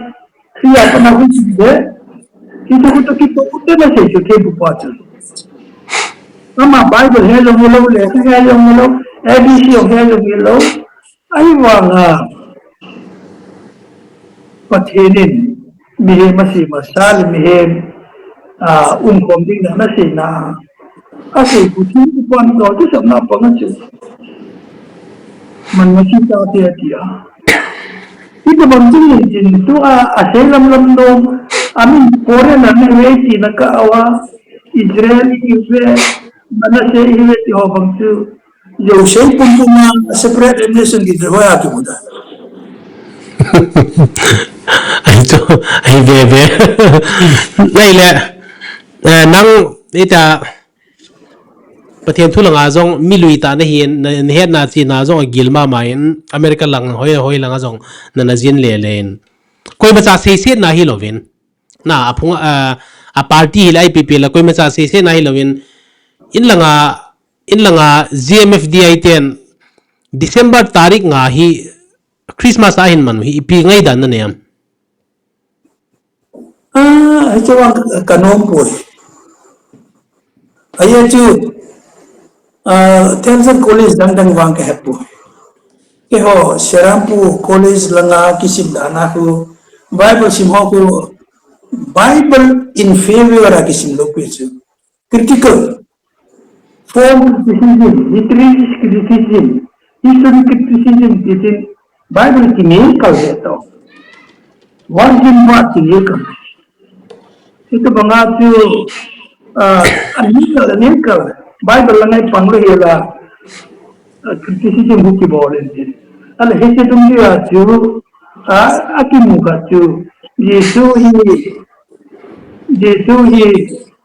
three a pa na khu chi de. Hichu khu toh kipo u te na sei chu teng pa chu. Ama Bible he jong he lou, lekha he jong he lou, A B C jong he jong he lou. Ahivanga Pathen in mihem asem a, sal mihem, ah, umkhom ding na, na sei na. Asei khu chu, upan to, chu sam na pang a chu. Man masi tate ati a. Itobang chu hin chin tu a, asei lam lam nom, amin foreign a na ve ti na ka awa, Israel ive, Manasseh ive ti ho bang chu. Joseph pum pum a separate nation kiti ho a kimu ta. Ahi chu, ahi ve ve. Ahile, eh, nang, ita, Pathen thu langa jong, mi lui tah nahin, na, na hetna chihna jong agil mama in, America lang, hoi, hoi langa jong, na, na jin le le in. Koimacha seisetna hilouvin. Na, aphung, a, a party hile I P P la koimacha seisetna hilouvin. In langa, in langa G M F D I ten December tarik nga hi Christmas ahin man u hi ipi ngaidan nanei am? Ah, hiche vang ka, ka nom poi. Ahi chu, ah, Thamsan College dang dang vang ka het poi. Keiho, Serampore College langa kisim dan a khu, Bible sim ho khu, Bible in favor a kisim lou pi chu. Critical. Form criticism, literary criticism, history criticism, ti tin Bible kingel kal ve to. Virgin birth kingel kal. Hitobanga chu, ah, anel kal, anel kal. Bible la ngai pang le hela, ah, criticism hu kibol in tin. Ale hiche tum dia chu, ah, akimu khat chu, Jesu hi, Jesu hi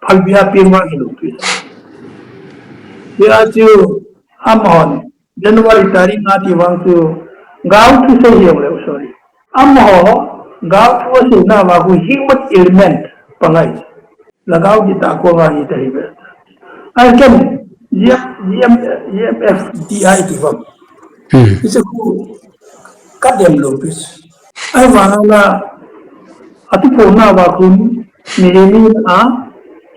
phalbi a peng vang hilou pi. Hia chu amahon January tarik nga ti vang chu gao thu sei hiong leu, sorry. Amaho gao thu asei na va khu human element pangai. Lhagao kitah koma hita hi ve. Ai ken, G M, G M, G M F D I ti vang. Hmm. Hiche khu ka dem lou pi. Ahivang a ati pho na va khu mi ni a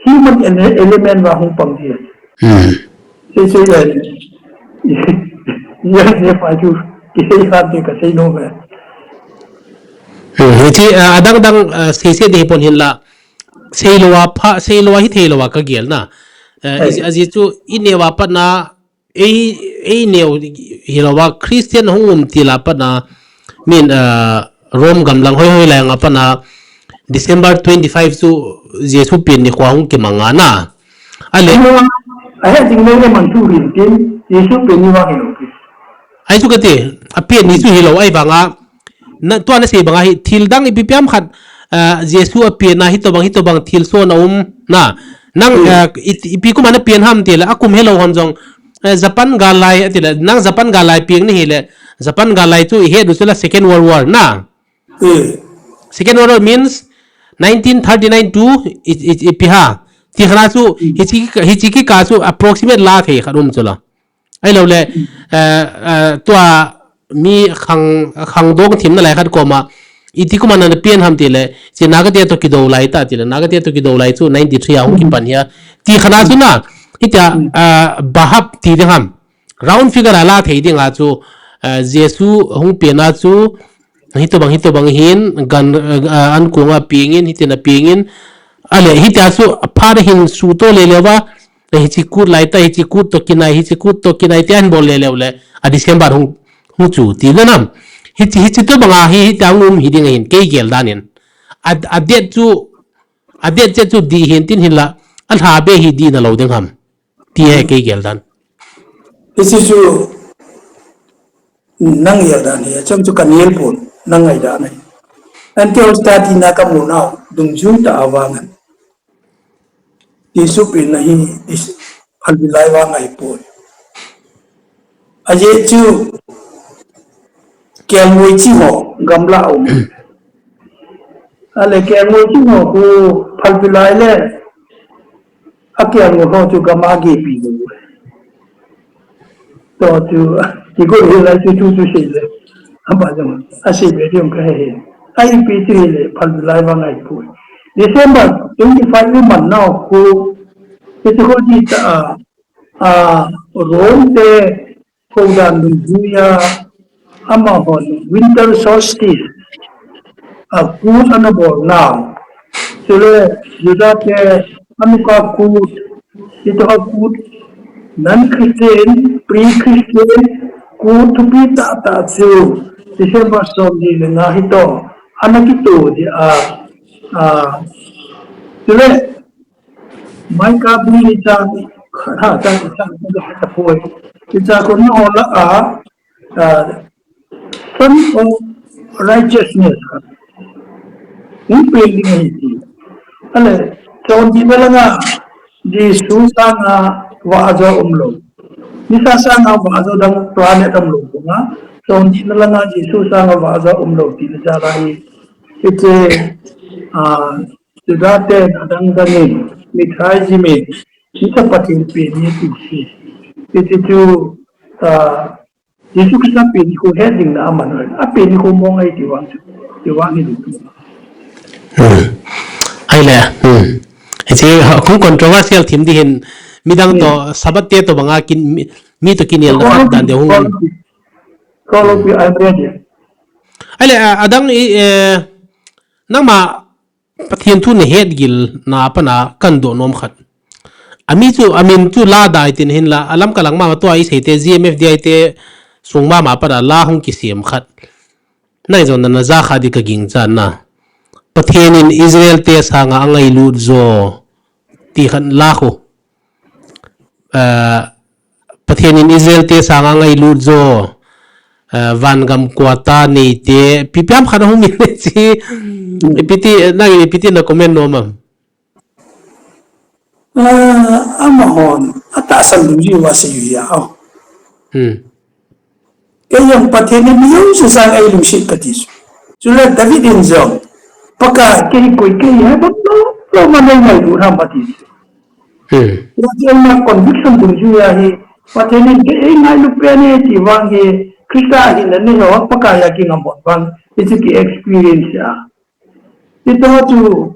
human ele-, element va hung pang dia. Hmm. Sei sei ya. Ya, ya pa chu. Kisei khat te ka sei nom e. Hmm, hiche, ah, adang dang, ah, sei sei ding pon hinla. Seiloua pha, seiloua hithei louva kagel na. Eh, Hei. Ajeh chu ineo a pat na, ei, ei neo hilouva Christian hung um til a pat na, min, eh, Rome gam lang hoi hoi lai a pat na, December twenty-five chu Jesu pen nikho hung kimang a na. Ale. Ahe ding nei le man thu hin tin, Jesu pen ni vang hilou pi. Ahi chu kati, apen ni chu hilou ahivang a, Na, tua nasei banga hi, thil dang ipi piam khat, ah, Jesu apen a, hitobang, hitobang thilsoh na um, na. Nang, Hmm. ah, i, ipi kum a napen ham tile, akum helou hon jong, eh, Japan gal lai, atile, nang Japan gal lai peng nahile, Japan gal lai chu ihet u chule Second World War, na. Hmm. Second World War means nineteen thirty-nine to i, i, ipi ha. Ti khat a chu, Hmm. hiche, hiche kikah chu approximate la thei khat um chula. Ahilouleh, eh, eh, tua mi khang, khangdong themna lai khat koma, iti kum a napen ham tile, hiche Naga te toh kidou lai ta tile, Naga te toh kidou lai chu ninety-three a hung kipan hia. Ti khat a chu na, hitia, eh, bahap ti ding ham. Round figure a la thei ding a chu, eh, Jesu hung pen a chu, hitobang, hitobang hin, gan, eh, ankong a peng in, hitin apeng in, ale, hitia chu, aphat a hin suto le le uva, Eh, hiche kut lai ta, hiche kut toh kinai, hiche kut toh kinai ti ahin bol le le u le, a December hung, hung chu ti le nam. Hiche, hiche tobang a hi, hitia hung um hi ding ahin, kei gel dan in. A, a date chu, a date che chu dih hin tin hinla, alha be hi dih na lo ding ham. Ti he kei gel dan. Hiche chu nang gel dan hi, achang chu ka nel pon, nang ngai dan ahi. Anti-Christian tina ka mu nau, dungjui tah a vang an. Jesu pen na hi, is, phalbi lai vang ahi pon. Ajeh chu, kelngoi chi ho, gamla um. Ale kelngoi chi ho khu phalbi lai le, akelngoi ho chu gam a gepi lou. To chu, ti ko hi lai chu chu chu sei le. Aba jong, asei be jong ka he he. Ai pi chu hi le, phalbi lai vang ahi pon. December twenty-five ni man nau khu, ti chu ko ti ta a, a, Rome te, Kodan dungjuia, amahon winter solstice, a, kut ana bol nau. Chule Juda te Hanukkah kut, ito ha kut, non-Christian, pre-Christian, kut thupi tah tah chu December som ni le nga hito, ana kito di a, a, chule Micah bung ni chang, ha, chang, chang, chang, chang, chang, chang, chang, chang, chang, chang, chang, Son of Righteousness. Hung pen ding ahi ti. Ale, chondihna langa Jesu sanga vah jo umlou. Nisa sanga vah jo dang planet umlou bunga. Chondihna langa Jesu sanga vah jo umlou tina jal ahi. Hiche, ah, Juda ten adang dang in, mithai jim in, hiche Pathen pen ni ti si. Hiche chu, ah, Jesu Christa pen ni khu het ding na aman hoi. Apen ni khu mong ahi ti vang chu. Ti vang hi ding. Hmm. Ahile, hmm. Hiche, ha, khu controversial thim di hin, midang to, Sabbath te to banga kin, mi, mi to kinel na khat dan de hung. Kolo pi, I'm ready. Ahile, ah, adang i, eh, nangma Pathen thu nahet gil na pana kan doh nom khat. Ami chu, amin chu Ladai tin hinla, alam kalang mama tua isei te, G M F D I te, sung mama pana la hung kisem khat. Nai jong nana ja kha di ka ging chan na. Pathen in Israel te sanga angailut jo. Ti khat la khu. Ah, Pathen in Israel te sanga ngailut jo, ah, vangam quarter nei te, ipi ham khat ahung min le chi, ipi ti, nangin ipi ti na comment nom am? Ah, amahon, atahsan dungjui uva sei u hi a, oh. Hmm. Kei jong Pathen in mi jouse sanga eilungset kati chu. Chule David in jong, Pakai, kei koi kei hi bang lou, lou ma nei ngailut ham ati chu. Hmm. Hijeh a conviction dungjui ahi, Pathen in kei eingailu pen e ti vang hi, Christa hina nei ho, Pakai a kingam hon vang, hichu ki experience a. Ito chu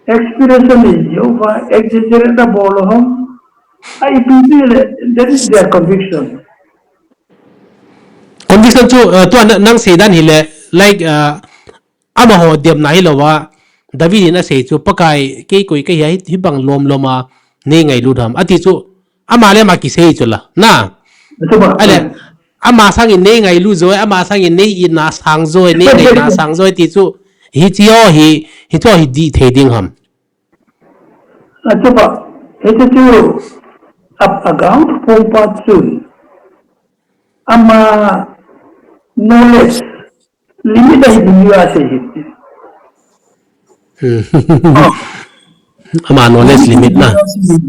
explanation nei jeh uva, exaggerate abol u ham. Ai, ipi ti le, that is their conviction. Conviction chu, uh, tua na, nang sei dan hi le, like, uh, amaho demna hilou va, David in asei chu, Pakai, kei koi kei hi a, hi, hibang lom lom a, nei ngailut ham. Ati chu, Ama le ama kisei chu la, na. Achu ba, Ale, ah. Ama sangin nei ngailu jo, ama sangin nei itna sang jo, nei ngaina sang jo, ti chu, hiche ho hi, hiche ho hi dih thei ding ham. Achu ba, hiche chu, a, a gang pum pa chun, ama knowledge limit ahi dungjui a sei hi. Hmm. Oh. Ama knowledge limit na.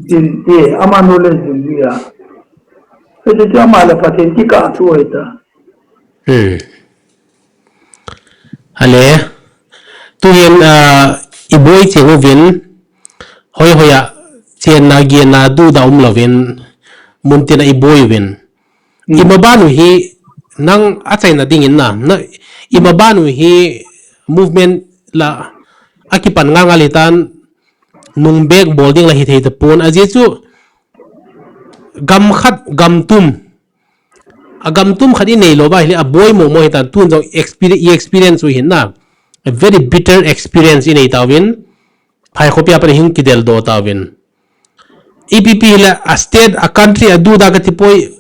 Tin, eh, ama knowledge dungjui a. Hiche chu ama le Pathen kikah thu ahi ta. Hmm. Ale, tuhin, ah, iboi cheng uvin, hoi hoi a, chenna, genna, duda umlouvin, muntina iboi uvin. Hmm. Ima banu hi nang achaina dingin na, na, ima banu hi movement la akipan ngal ngal hitan nung bek bol ding la hithei tapon ajeh chu gam khat gam tum, a gam tum khat inei lou va hile aboi momo hitan tun jong experience, i experience u hin na a very bitter experience inei tauvin phai khopi a pan hing kidel do tauvin. Ipi pi hile a state, a country, a duda kati poi,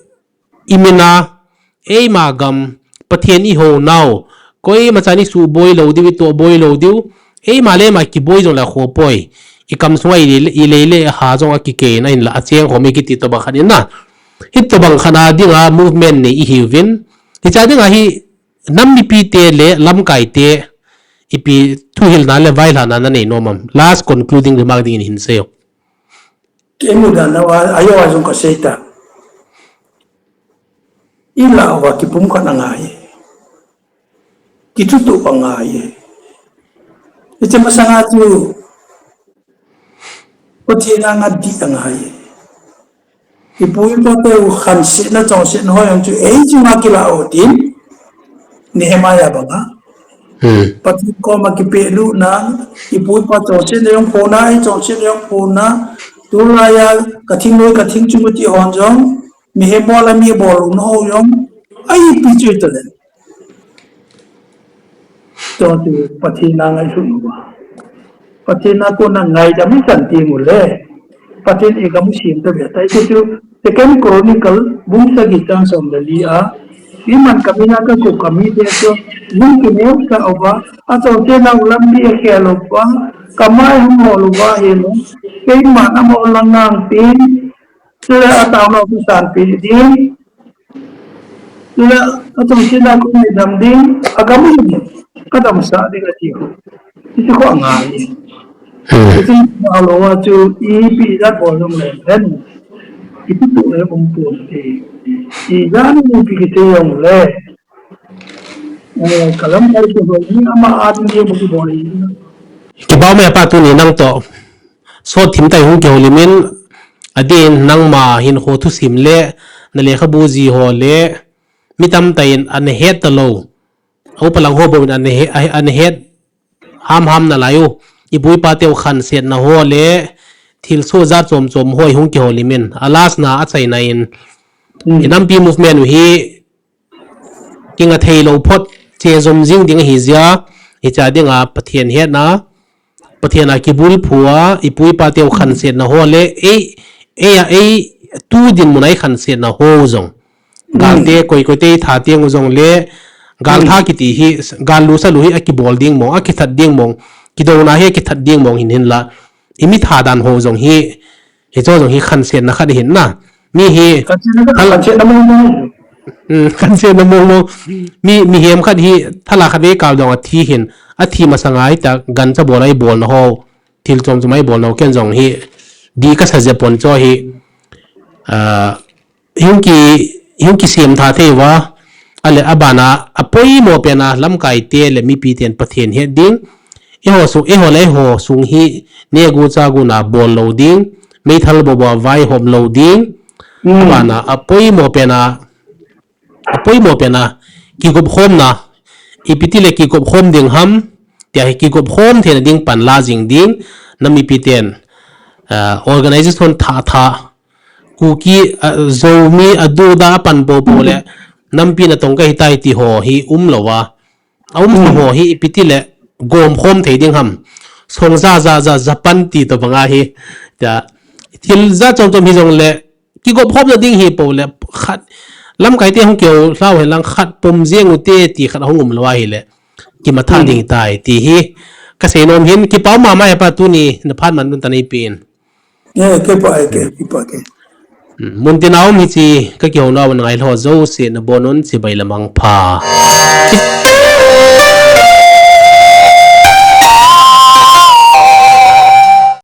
imina, eima gam, Pathen ihou nau, koima chan isuh boi lou diu, itoh boi lou diu, eima le eima kiboi jong le akhoh poi. i kam sunga i lei, i lei le ha jong a kikei na in la a cheng khom i kiti tobang khat in na. Hi tobang khat a dinga movement nei i hiuvin. Hicha dinga hi nam mipi te le lamkai te ipi thuhilna le vaihilna na nei nom am. Last concluding remark ding in hin sei o. Kei mu dan na wa, ayo a jong ka sei ta. I la wa kipum khat na ngai. Kithutup angai. Hiche masanga chu Pathen anga dih angai. Ipu ipa teu khansetna chonsetna ho jong chu ei chunga kilah u tin. Nehemiah banga. Hmm. Pathen koma kipehlutna, ipu ipa chonsetna jong phona, ei chonsetna jong phona. Tulaiya ka thingnoi ka thingchung ti hon jong. Mihem bol a mi bol u na ho jong. Ai pi chu i to le. Chun chu Pathen a ngailhun uva. Pathen a kona ngaidam i chan teng u le. Pathen in gam u sem ta ve tai chu chu Second Chronicle bung sagi chang som le li a. Iman kamina ka ku kami te chu lung kineo sa uva. A chonsetna u lampi a khel uva. Kamai hung hol uva hi no. Keiman a mo lang nang tin. Chule a tao lo ki san pi ding. Chule a chonsetna kong ngaidam ding, a gam u jong ka damsah ding ati. Hichu kho angai. Hmm. Hichu na lo a chu ipi jat bol jong le hen. Ipi tu le um pon ti. Ijat ipi kiti jong le. Eh, ka lamkai kibol ni ama a ding ding kibol ni. Kipah e pa tuni nang toh. Sot thim tai hung kihoulim in, adin nangma hinkho thusim le, na lekhabu ji ho le, mi tamtah in ana het talou. A upa lang ho bou in ana he-, a-, ana het ham ham nalai u. Ipu ipa teu khansetna ho le, thilsoh jat chom chom ho i hung kihoulim in. A last na a chaina in, Hmm. i nampi movement u hi, kinga thei lou phot, che jom jing ding ahi jeh a, hicha dinga Pathen hetna, Pathen a kibulphu a, ipu ipa teu khansetna ho le, ei, ei a, ei tu dinmun a i khansetna ho jong. Galte, koi koi te i tha teng u jong le, gal tha kiti hi, gal lu sa lu hi a kibol ding mong, a kithat ding mong, kidouna hi a kithat ding mong hin hin la. I mi tha dan ho jong hi, Hicho jong hi khansetna khat ahin na. Mi hi khansetna khat, thal-, khansetna mong mong. Hmm, khansetna mong mong. Mi, mihem khat hi thala khat vei kal jong athi hin. Athi masanga hi ta gancha bol a i bolna ho. Thil chom chom a i bolna ho ken jong hi. Di kasa jeh pon cho hi. Ah, hung ki, hung kisem tha thei uva. Ale abana, apoimo pena lamkai te le mipi ten Pathen het ding. Eiho sung, eiho le eiho sung hi negu chagu na bol lou ding, meithal bobo a vaihom lou ding. Hmm. Abana, apoimo pena, apoimo pena, kigop khomna, ipi ti le kigop khom ding ham, tia hi kigop khom theina ding pan la jing ding, na mipi ten, ah, organization tha tha, Kuki, ah, Zomi, aduda, apan popo le, nampi na tong ka hitai ti ho hi um lou va. A um, hmm, ho hi ipi ti le gom khom thei ding ham. Song ja ja ja Japan ti to banga hi. Ja, thil ja chom chom hi jong le, kigop khom na ding hi po le, khat, lamkai te hung keu lau he lang khat pom jeng u te ti khat hung um lou ahi le. Kimatha, hmm, ding tai ti hi. Ka sei nom hin, kipa mama e pa tuni, na phat man dun ta nei pin. Eh, kei pa, eh, kei, kei pa, kei. Hmm, mun tin a um hichi, ka kihou nau na ngai lou jouse na bon un chibai le mangpha.